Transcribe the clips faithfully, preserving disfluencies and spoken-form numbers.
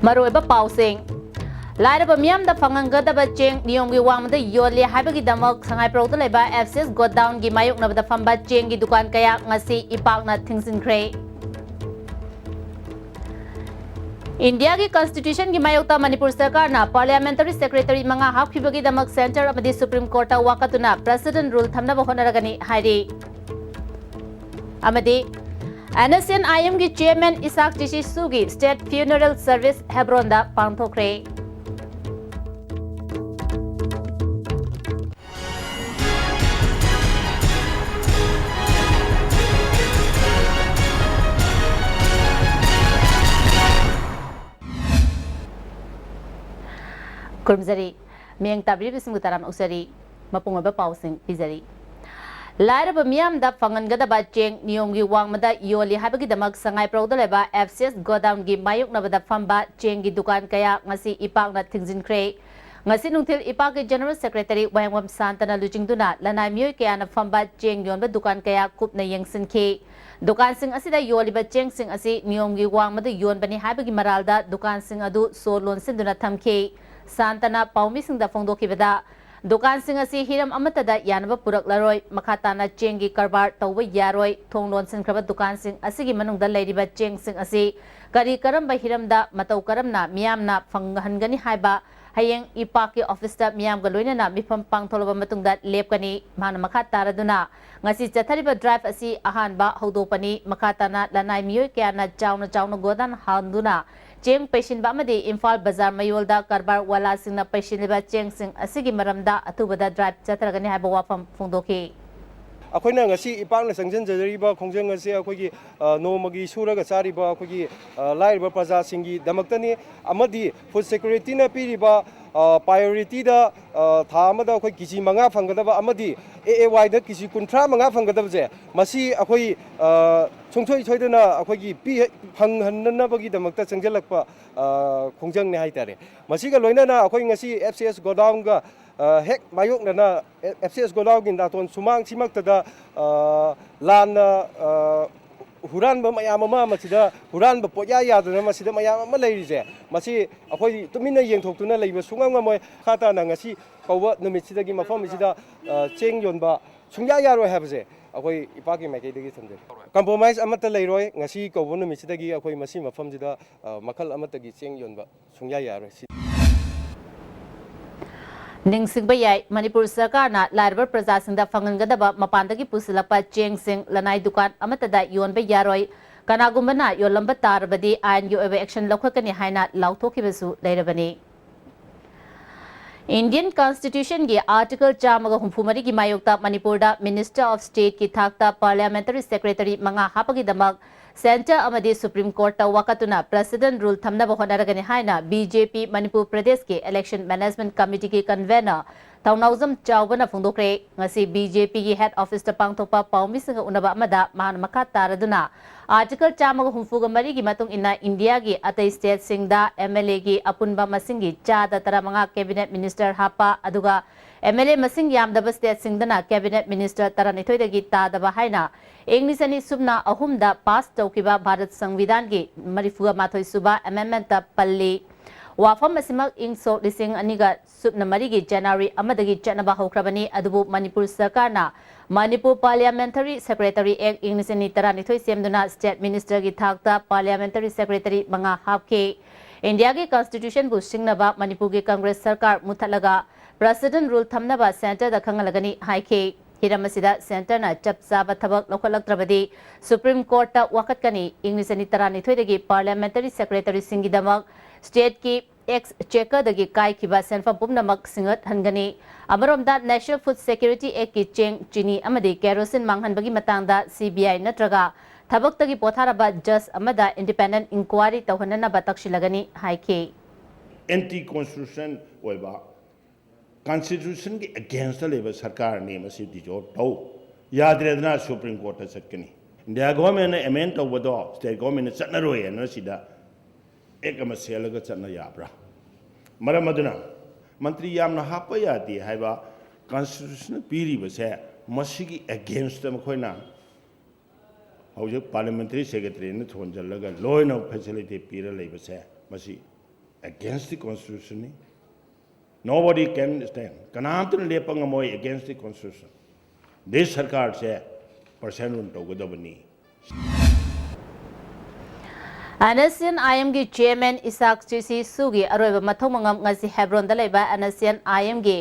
ꯃꯔꯨꯑꯣꯏꯕ ꯄꯥꯎꯁꯤꯡ꯫ ꯂꯥꯏꯔꯕ ꯃꯤꯌꯥꯝꯗ ꯐꯪꯍꯟꯒꯗꯕ ꯆꯦꯡ ꯅꯤꯌꯣꯝꯒꯤ ꯋꯥꯡꯃꯗ ꯌꯣꯜꯂꯦ ꯍꯥꯏꯕꯒꯤꯗꯃꯛ ꯁꯉꯥꯏꯄ꯭ꯔꯧꯗ ꯂꯩꯕ ꯑꯦꯐ ꯁꯤ ꯑꯦꯁ ꯒꯣꯗꯥꯎꯟꯒꯤ ꯃꯥꯌꯣꯛꯅꯕꯗ ꯐꯝꯕ ꯆꯦꯡꯒꯤ ꯗꯨꯀꯥꯟ ꯀꯌꯥ ꯉꯁꯤ ꯏꯄꯥꯛꯅ ꯊꯤꯡꯖꯤꯟꯈ꯭ꯔꯦ꯫ ꯏꯟꯗꯤꯌꯥꯒꯤ ꯀꯟꯁꯇꯤꯇ꯭ꯌꯨꯁꯟꯒꯤ ꯃꯥꯌꯣꯛꯇ ꯃꯅꯤꯄꯨꯔ ꯁꯔꯀꯥꯔꯅ ꯄꯥꯔꯂꯤꯌꯥꯃꯦꯟꯇꯔꯤ ꯁꯦꯀ꯭ꯔꯦꯇꯔꯤ ꯃꯉꯥ ꯍꯥꯞꯈꯤꯕꯒꯤꯗꯃꯛ ꯁꯦꯟꯇꯔ ꯑꯃꯗꯤ ꯁꯨꯄ꯭ꯔꯤꯝ ꯀꯣꯔꯠꯇ ꯋꯥꯀꯠꯇꯨꯅ ꯄ꯭ꯔꯦꯁꯤꯗꯦꯟꯠ ꯔꯨꯜ ꯊꯝꯅꯕ ꯍꯣꯠꯅꯔꯒꯅꯤ ꯍꯥꯏꯔꯤ꯫ ꯑꯃꯗꯤ ꯑꯦꯟ ꯑꯦꯁ ꯑꯦꯟ ꯑꯥꯏ ꯑꯦꯝꯒꯤ chairman Isaac ꯖꯤꯁꯤꯁꯨꯒꯤ state funeral service ꯍꯦꯕ꯭ꯔꯣꯟꯗ ꯄꯥꯡꯊꯣꯛꯈ꯭ꯔꯦ꯫ ꯈꯨꯔꯨꯝꯖꯔꯤ꯫ ꯃꯤꯠꯌꯦꯡ ꯇꯥꯕꯤꯔꯤꯕꯁꯤꯡꯕꯨ ꯇꯔꯥꯝꯅ ꯑꯣꯛꯆꯔꯤ꯫ ꯃꯄꯨꯡ ꯑꯣꯏꯕ ꯄꯥꯎꯁꯤꯡ ꯄꯤꯖꯔꯤ꯫ ꯂꯥꯏꯔꯕ ꯃꯤꯌꯥꯝꯗ ꯐꯪꯍꯟꯒꯗꯕ ꯆꯦꯡ ꯅꯤꯌꯣꯝꯒꯤ ꯋꯥꯡꯃꯗ ꯌꯣꯜꯂꯤ ꯍꯥꯏꯕꯒꯤꯗꯃꯛ ꯁꯉꯥꯏꯄ꯭ꯔꯧꯗ ꯂꯩꯕ ꯑꯦꯐ ꯁꯤ ꯑꯦꯁ ꯒꯣꯗꯥꯎꯟꯒꯤ ꯃꯥꯌꯣꯛꯅꯕꯗ ꯐꯝꯕ ꯆꯦꯡꯒꯤ ꯗꯨꯀꯥꯟ ꯀꯌꯥ ꯉꯁꯤ ꯏꯄꯥꯛꯅ ꯊꯤꯡꯖꯤꯟꯈ꯭ꯔꯦ꯫ ꯉꯁꯤ ꯅꯨꯡꯊꯤꯜ ꯏꯄꯥꯛꯀꯤ ꯖꯦꯅꯔꯦꯜ ꯁꯦꯀ꯭ꯔꯦꯇꯔꯤ ꯋꯥꯍꯦꯡꯕꯝ ꯁꯥꯟꯇꯅ ꯂꯨꯆꯤꯡꯗꯨꯅ ꯂꯅꯥꯏ ꯃꯤꯑꯣꯏ ꯀꯌꯥꯅ ꯐꯝꯕ ꯆꯦꯡ ꯌꯣꯟꯕ ꯗꯨꯀꯥꯟ ꯀꯌꯥ ꯀꯨꯞꯅ ꯌꯦꯡꯁꯤꯟꯈꯤ꯫ ꯗꯨꯀꯥꯟꯁꯤꯡ ꯑꯁꯤꯗ ꯌꯣꯜꯂꯤꯕ ꯆꯦꯡꯁꯤꯡ ꯑꯁꯤ ꯅꯤꯌꯣꯝꯒꯤ ꯋꯥꯡꯃꯗ ꯌꯣꯟꯕꯅꯤ ꯍꯥꯏꯕꯒꯤ ꯃꯔꯥꯜꯗ ꯗꯨꯀꯥꯟꯁꯤꯡ ꯑꯗꯨ ꯁꯣ ꯂꯣꯟꯁꯤꯟꯗꯨꯅ ꯊꯝꯈꯤ꯫ ꯁꯥꯟꯇꯅ ꯄꯥꯎꯃꯤꯁꯤꯡꯗ ꯐꯣꯡꯗꯣꯛꯈꯤꯕꯗ, ꯗꯨꯀꯥꯟꯁꯤꯡ ꯑꯁꯤ ꯍꯤꯔꯝ ꯑꯃꯠꯇꯗ ꯌꯥꯅꯕ ꯄꯨꯔꯛꯂꯔꯣꯏ, ꯃꯈꯥ ꯇꯥꯅ ꯆꯦꯡꯒꯤ ꯀꯔꯕꯥꯔ ꯇꯧꯕ ꯌꯥꯔꯣꯏ, ꯊꯣꯡ ꯂꯣꯟꯁꯤꯟꯈ꯭ꯔꯕ ꯗꯨꯀꯥꯟꯁꯤꯡ ꯑꯁꯤꯒꯤ ꯃꯅꯨꯡꯗ ꯂꯩꯔꯤꯕ ꯆꯦꯡꯁꯤꯡ ꯑꯁꯤ ꯀꯔꯤ ꯀꯔꯝꯕ ꯍꯤꯔꯝꯗ ꯃꯇꯧ ꯀꯔꯝꯅ ꯃꯤꯌꯥꯝꯅ ꯐꯪꯍꯟꯒꯅꯤ ꯍꯥꯏꯕ ꯍꯌꯦꯡ ꯏꯄꯥꯛꯀꯤ ꯑꯣꯐꯤꯁꯇ ꯃꯤꯌꯥꯝꯒ ꯂꯣꯏꯅꯅ ꯃꯤꯐꯝ ꯄꯥꯡꯊꯣꯛꯂꯕ ꯃꯇꯨꯡꯗ ꯂꯦꯞꯀꯅꯤ꯫ ꯃꯍꯥꯛꯅ ꯃꯈꯥ ꯇꯥꯔꯗꯨꯅ, ꯉꯁꯤ ꯆꯠꯊꯔꯤꯕ ꯗ꯭ꯔꯥꯏꯚ ꯑꯁꯤ ꯑꯍꯥꯟꯕ ꯍꯧꯗꯣꯛꯄꯅꯤ꯫ ꯃꯈꯥ ꯇꯥꯅ ꯂꯅꯥꯏ ꯃꯤꯑꯣꯏ ꯀꯌꯥꯅ ꯆꯥꯎꯅ ꯆꯥꯎꯅ ꯒꯣꯗꯥꯎꯟ ꯍꯥꯡꯗꯨꯅ ꯆꯦꯡ ꯄꯩꯁꯤꯟꯕ ꯑꯃꯗꯤ ꯏꯝꯐꯥꯜ ꯕꯖꯥꯔ ꯃꯌꯣꯜꯗ ꯀꯔꯕꯥꯔ ꯋꯥꯂꯥꯁꯤꯡꯅ ꯄꯩꯁꯤꯜꯂꯤꯕ ꯆꯦꯡꯁꯤꯡ ꯑꯁꯤꯒꯤ ꯃꯔꯝꯗ ꯑꯊꯨꯕꯗ ꯗ꯭ꯔꯥꯏꯚ ꯆꯠꯊꯔꯒꯅꯤ ꯍꯥꯏꯕ ꯋꯥꯐꯝ ꯐꯣꯡꯗꯣꯛꯈꯤ꯫ ꯑꯩꯈꯣꯏꯅ ꯉꯁꯤ ꯏꯄꯥꯛꯅ ꯆꯪꯁꯤꯟꯖꯔꯤꯕ ꯈꯣꯡꯖꯪ ꯑꯁꯤ ꯑꯩꯈꯣꯏꯒꯤ, ꯑ, ꯅꯣꯡꯃꯒꯤ ꯁꯨꯔꯒ ꯆꯥꯔꯤꯕ ꯑꯩꯈꯣꯏꯒꯤ, ꯑ, ꯂꯥꯏꯔꯕ ꯄ꯭ꯔꯖꯥꯁꯤꯡꯒꯤꯗꯃꯛꯇꯅꯤ꯫ ꯑꯃꯗꯤ ꯐꯨꯗ ꯁꯦꯀ꯭ꯌꯨꯔꯤꯇꯤꯅ ꯄꯤꯔꯤꯕ, ꯑ, ꯄ꯭ꯔꯥꯏꯌꯣꯔꯤꯇꯤꯗ, ꯑ, ꯊꯥ ꯑꯃꯗ ꯑꯩꯈꯣꯏ ꯀꯦ ꯖꯤ ꯃꯉꯥ ꯐꯪꯒꯗꯕ ꯑꯃꯗꯤ ꯑꯦ ꯑꯦ ꯋꯥꯏꯗ ꯀꯦ ꯖꯤ ꯀꯨꯟꯊ꯭ꯔꯥ ꯃꯉꯥ ꯐꯪꯒꯗꯕꯁꯦ, ꯃꯁꯤ ꯑꯩꯈꯣꯏ, ꯑ, ꯁꯨꯡꯁꯣꯏ ꯁꯣꯏꯗꯅ ꯑꯩꯈꯣꯏꯒꯤ ꯄꯤ-, ꯐꯪꯍꯟꯅꯅꯕꯒꯤꯗꯃꯛꯇ ꯆꯪꯁꯤꯜꯂꯛꯄ, ꯑ, ꯈꯣꯡꯖꯪꯅꯦ ꯍꯥꯏꯇꯥꯔꯦ꯫ ꯃꯁꯤꯒ ꯂꯣꯏꯅꯅ ꯑꯩꯈꯣꯏ ꯉꯁꯤ ꯑꯦꯐ ꯁꯤ ꯑꯦꯁ ꯒꯣꯗꯥꯎꯟꯒ, ꯑ, ꯍꯦꯛ ꯃꯥꯌꯣꯛꯅꯅ ꯑꯦꯐ ꯁꯤ ꯑꯦꯁ ꯒꯣꯗꯥꯎꯟꯒꯤ ꯅꯥꯇꯣꯟ ꯁꯨꯃꯥꯡꯁꯤꯃꯛꯇꯗ, ꯑ, ꯂꯥꯟꯅ, ꯑ, ꯍꯨꯔꯥꯟꯕ ꯃꯌꯥꯝ ꯑꯃ ꯃꯁꯤꯗ, ꯍꯨꯔꯥꯟꯕ ꯄꯣꯠꯌꯥ ꯌꯥꯗꯅ ꯃꯁꯤꯗ ꯃꯌꯥꯝ ꯑꯃ ꯂꯩꯔꯤꯁꯦ, ꯃꯁꯤ ꯑꯩꯈꯣꯏ ꯇꯨꯃꯤꯟꯅ ꯌꯦꯡꯊꯣꯛꯇꯨꯅ ꯂꯩꯕ ꯁꯨꯡꯉꯝ ꯉꯝꯃꯣꯏ꯫ ꯃꯈꯥ ꯇꯥꯅ ꯉꯁꯤ ꯀꯧꯕ ꯅꯨꯃꯤꯠꯁꯤꯗꯒꯤ ꯃꯐꯝ ꯑꯁꯤꯗ, ꯑ, ꯆꯦꯡ ꯌꯣꯟꯕ ꯁꯨꯡꯌꯥ ꯌꯥꯔꯣꯏ ꯍꯥꯏꯕꯁꯦ ꯑꯩꯈꯣꯏ ꯏꯄꯥꯛꯀꯤ ꯃꯥꯏꯀꯩꯗꯒꯤ ꯊꯝꯖꯒꯦ꯫ Compromise ꯑꯃꯠꯇ ꯂꯩꯔꯣꯏ꯫ ꯉꯁꯤ ꯀꯧꯕ ꯅꯨꯃꯤꯠꯁꯤꯗꯒꯤ ꯑꯩꯈꯣꯏ ꯃꯁꯤ ꯃꯐꯝꯁꯤꯗ, ꯑ, ꯃꯈꯜ ꯑꯃꯠꯇꯒꯤ ꯆꯦꯡ ꯌꯣꯟꯕ ꯁꯨꯡꯌꯥ ꯌꯥꯔꯣꯏ꯫ ꯁꯤ ꯅꯤꯡꯁꯤꯡꯕ ꯌꯥꯏ, ꯃꯅꯤꯄꯨꯔ ꯁꯔꯀꯥꯔꯅ ꯂꯥꯏꯔꯕ ꯄ꯭ꯔꯖꯥꯁꯤꯡꯗ ꯐꯪꯍꯟꯒꯗꯕ ꯃꯄꯥꯟꯗꯒꯤ ꯄꯨꯁꯤꯜꯂꯛꯄ ꯆꯦꯡꯁꯤꯡ ꯂꯅꯥꯏ ꯗꯨꯀꯥꯟ ꯑꯃꯠꯇꯗ ꯌꯣꯟꯕ ꯌꯥꯔꯣꯏ, ꯀꯅꯥꯒꯨꯝꯕꯅ ꯌꯣꯜꯂꯝꯕ ꯇꯥꯔꯕꯗꯤ ꯑꯥꯏꯟꯒꯤ ꯑꯣꯏꯕ action ꯂꯧꯈꯠꯀꯅꯤ ꯍꯥꯏꯅ ꯂꯥꯎꯊꯣꯛꯈꯤꯕꯁꯨ ꯂꯩꯔꯕꯅꯤ꯫ Indian Constitutionꯒꯤ Article ꯆꯥꯝꯃꯒ ꯍꯨꯝꯐꯨ ꯃꯔꯤꯒꯤ ꯃꯥꯌꯣꯛꯇ ꯃꯅꯤꯄꯨꯔꯗ Minister of Stateꯀꯤ ꯊꯥꯛꯇ Parliamentary Secretary ꯃꯉꯥ ꯍꯥꯞꯄꯒꯤꯗꯃꯛ Centre ꯑꯃꯗꯤ Supreme Courtꯇ ꯋꯥꯀꯠꯇꯨꯅ President Rule ꯊꯝꯅꯕ ꯍꯣꯠꯅꯔꯒꯅꯤ ꯍꯥꯏꯅ BJP ꯃꯅꯤꯄꯨꯔ ꯄ꯭ꯔꯗꯦꯁꯀꯤ Election Management Committeeꯒꯤ convener ꯊꯧꯅꯥꯎꯖꯝ ꯆꯥꯎꯕꯅ ꯐꯣꯡꯗꯣꯛꯈ꯭ꯔꯦ꯫ ꯉꯁꯤ BJPꯒꯤ head officeꯇ ꯄꯥꯡꯊꯣꯛꯄ ꯄꯥꯎꯃꯤꯁꯤꯡꯒ ꯎꯅꯕ ꯑꯃꯗ ꯃꯍꯥꯛꯅ ꯃꯈꯥ ꯇꯥꯔꯗꯨꯅ, Article ꯆꯥꯝꯃꯒ ꯍꯨꯝꯐꯨꯒ ꯃꯔꯤꯒꯤ ꯃꯇꯨꯡ ꯏꯟꯅ Indiaꯒꯤ ꯑꯇꯩ stateꯁꯤꯡꯗ MLAꯒꯤ ꯑꯄꯨꯟꯕ ꯃꯁꯤꯡꯒꯤ ꯆꯥꯗ ꯇꯔꯥꯃꯉꯥ cabinet minister ꯍꯥꯞꯄ, ꯑꯗꯨꯒ MLA ꯃꯁꯤꯡ ꯌꯥꯝꯗꯕ stateꯁꯤꯡꯗꯅ cabinet minister ꯇꯔꯥꯅꯤꯊꯣꯏꯗꯒꯤ ꯇꯥꯗꯕ ꯍꯥꯏꯅ ꯏꯪ ꯂꯤꯁꯤꯡ ꯑꯅꯤ ꯁꯨꯞꯅ ꯑꯍꯨꯝꯗ pass ꯇꯧꯈꯤꯕ ꯚꯥꯔꯠ ꯁꯪꯕꯤꯙꯥꯟꯒꯤ ꯃꯔꯤꯐꯨꯒ ꯃꯥꯊꯣꯏ ꯁꯨꯕ amendmentꯇ ꯄꯜꯂꯤ꯫ ꯋꯥꯐꯝ ꯑꯁꯤꯃꯛ ꯏꯪ ꯁꯣꯛ ꯂꯤꯁꯤꯡ ꯑꯅꯤꯒ ꯁꯨꯞꯅ ꯃꯔꯤꯒꯤ January ꯑꯃꯗꯒꯤ ꯆꯠꯅꯕ ꯍꯧꯈ꯭ꯔꯕꯅꯤ꯫ ꯑꯗꯨꯕꯨ ꯃꯅꯤꯄꯨꯔ ꯁꯔꯀꯥꯔꯅ Manipur Parliamentary Secretary Act ꯏꯪ ꯂꯤꯁꯤꯡ ꯑꯅꯤ ꯇꯔꯥꯅꯤꯊꯣꯏ ꯁꯦꯝꯗꯨꯅ state ministerꯒꯤ ꯊꯥꯛꯇ parliamentary secretary ꯃꯉꯥ ꯍꯥꯞꯈꯤ꯫ Indiaꯒꯤ constitutionꯕꯨ ꯁꯤꯡꯅꯕ ꯃꯅꯤꯄꯨꯔꯒꯤ Congress ꯁꯔꯀꯥꯔ ꯃꯨꯠꯊꯠꯂꯒ President Rule ꯊꯝꯅꯕ centreꯗ ꯈꯪꯍꯜꯂꯒꯅꯤ ꯍꯥꯏꯈꯤ꯫ ꯍꯤꯔꯝ ꯑꯁꯤꯗ centreꯅ ꯆꯞ ꯆꯥꯕ ꯊꯕꯛ ꯂꯧꯈꯠꯂꯛꯇ꯭ꯔꯕꯗꯤ Supreme Courtꯇ ꯋꯥꯀꯠꯀꯅꯤ꯫ ꯏꯪ ꯂꯤꯁꯤꯡ ꯑꯅꯤ ꯇꯔꯥꯅꯤꯊꯣꯏꯗꯒꯤ parliamentary secretaryꯁꯤꯡꯒꯤꯗꯃꯛ stateꯀꯤ exchequerꯗꯒꯤ ꯀꯥꯏꯈꯤꯕ ꯁꯦꯟꯐꯝ ꯄꯨꯝꯅꯃꯛ ꯁꯤꯡꯒꯠꯍꯟꯒꯅꯤ꯫ ꯑꯃꯔꯣꯝꯗ, National Food Security Actꯀꯤ ꯆꯦꯡ, ꯆꯤꯅꯤ ꯑꯃꯗꯤ kerosene ꯃꯥꯡꯍꯟꯕꯒꯤ ꯃꯇꯥꯡꯗ CBI ꯅꯠꯇ꯭ꯔꯒ ꯊꯕꯛꯇꯒꯤ ꯄꯣꯊꯥꯔꯕ judge ꯑꯃꯗ independent inquiry ꯇꯧꯍꯟꯅꯅꯕ ꯇꯛꯁꯤꯜꯂꯒꯅꯤ ꯍꯥꯏꯈꯤ꯫ ꯑꯦꯟꯇꯤ ꯀꯣꯟꯁꯇꯤꯇ꯭ꯌꯨꯁꯟ ꯑꯣꯏꯕ, ꯀꯟꯁꯇꯤꯇ꯭ꯌꯨꯁꯟꯒꯤ ꯑꯦꯒꯦꯟꯁꯇ ꯂꯩꯕ ꯁꯔꯀꯥꯔꯅꯤ, ꯃꯁꯤ ꯗꯤꯖꯣꯜꯕ ꯇꯧ꯫ ꯌꯥꯗ꯭ꯔꯦꯗꯅ ꯁꯨꯄ꯭ꯔꯤꯝ ꯀꯣꯔꯠꯇ ꯆꯠꯀꯅꯤ꯫ ꯏꯟꯗꯤꯌꯥ ꯒꯣꯚꯔꯟꯃꯦꯟꯅ ꯑꯦꯃꯦꯟ ꯇꯧꯕꯗꯣ ꯁ꯭ꯇꯦꯠ ꯒꯣꯚꯔꯟꯃꯦꯟꯅ ꯆꯠꯅꯔꯣꯏ ꯍꯥꯏꯅ ꯁꯤꯗ ꯑꯦꯛ ꯑꯃ ꯁꯦꯝꯂꯒ ꯆꯠꯅ ꯌꯥꯕ꯭ꯔꯥ? ꯃꯔꯝ ꯑꯗꯨꯅ ꯃꯟꯇ꯭ꯔꯤ ꯌꯥꯝꯅ ꯍꯥꯞꯄ ꯌꯥꯗꯦ ꯍꯥꯏꯕ ꯀꯟꯁꯇꯤꯇ꯭ꯌꯨꯁꯟꯅ ꯄꯤꯔꯤꯕꯁꯦ, ꯃꯁꯤꯒꯤ ꯑꯦꯒꯦꯟꯁꯇ ꯃꯈꯣꯏꯅ ꯍꯧꯖꯤꯛ parliamentary secretaryꯅ ꯊꯣꯟꯖꯜꯂꯒ ꯂꯣꯏꯅ facility ꯄꯤꯔ ꯂꯩꯕꯁꯦ, ꯃꯁꯤ against the constitutionꯅꯤ꯫ Nobody can stand. ꯀꯅꯥꯝꯇꯅ ꯂꯦꯞꯄ ꯉꯝꯃꯣꯏ against the constitution꯫ This ꯁꯔꯀꯥꯔꯁꯦ partition rule ꯇꯧꯒꯗꯕꯅꯤ꯫ NSCN-IMꯒꯤ chairman ꯏꯁꯥꯛ ꯆꯤꯁꯤ ꯁꯨꯒꯤ ꯑꯔꯣꯏꯕ ꯃꯊꯧ ꯃꯉꯝ ꯉꯁꯤ ꯍꯦꯕ꯭ꯔꯣꯟꯗ ꯂꯩꯕ NSCN-IMꯒꯤ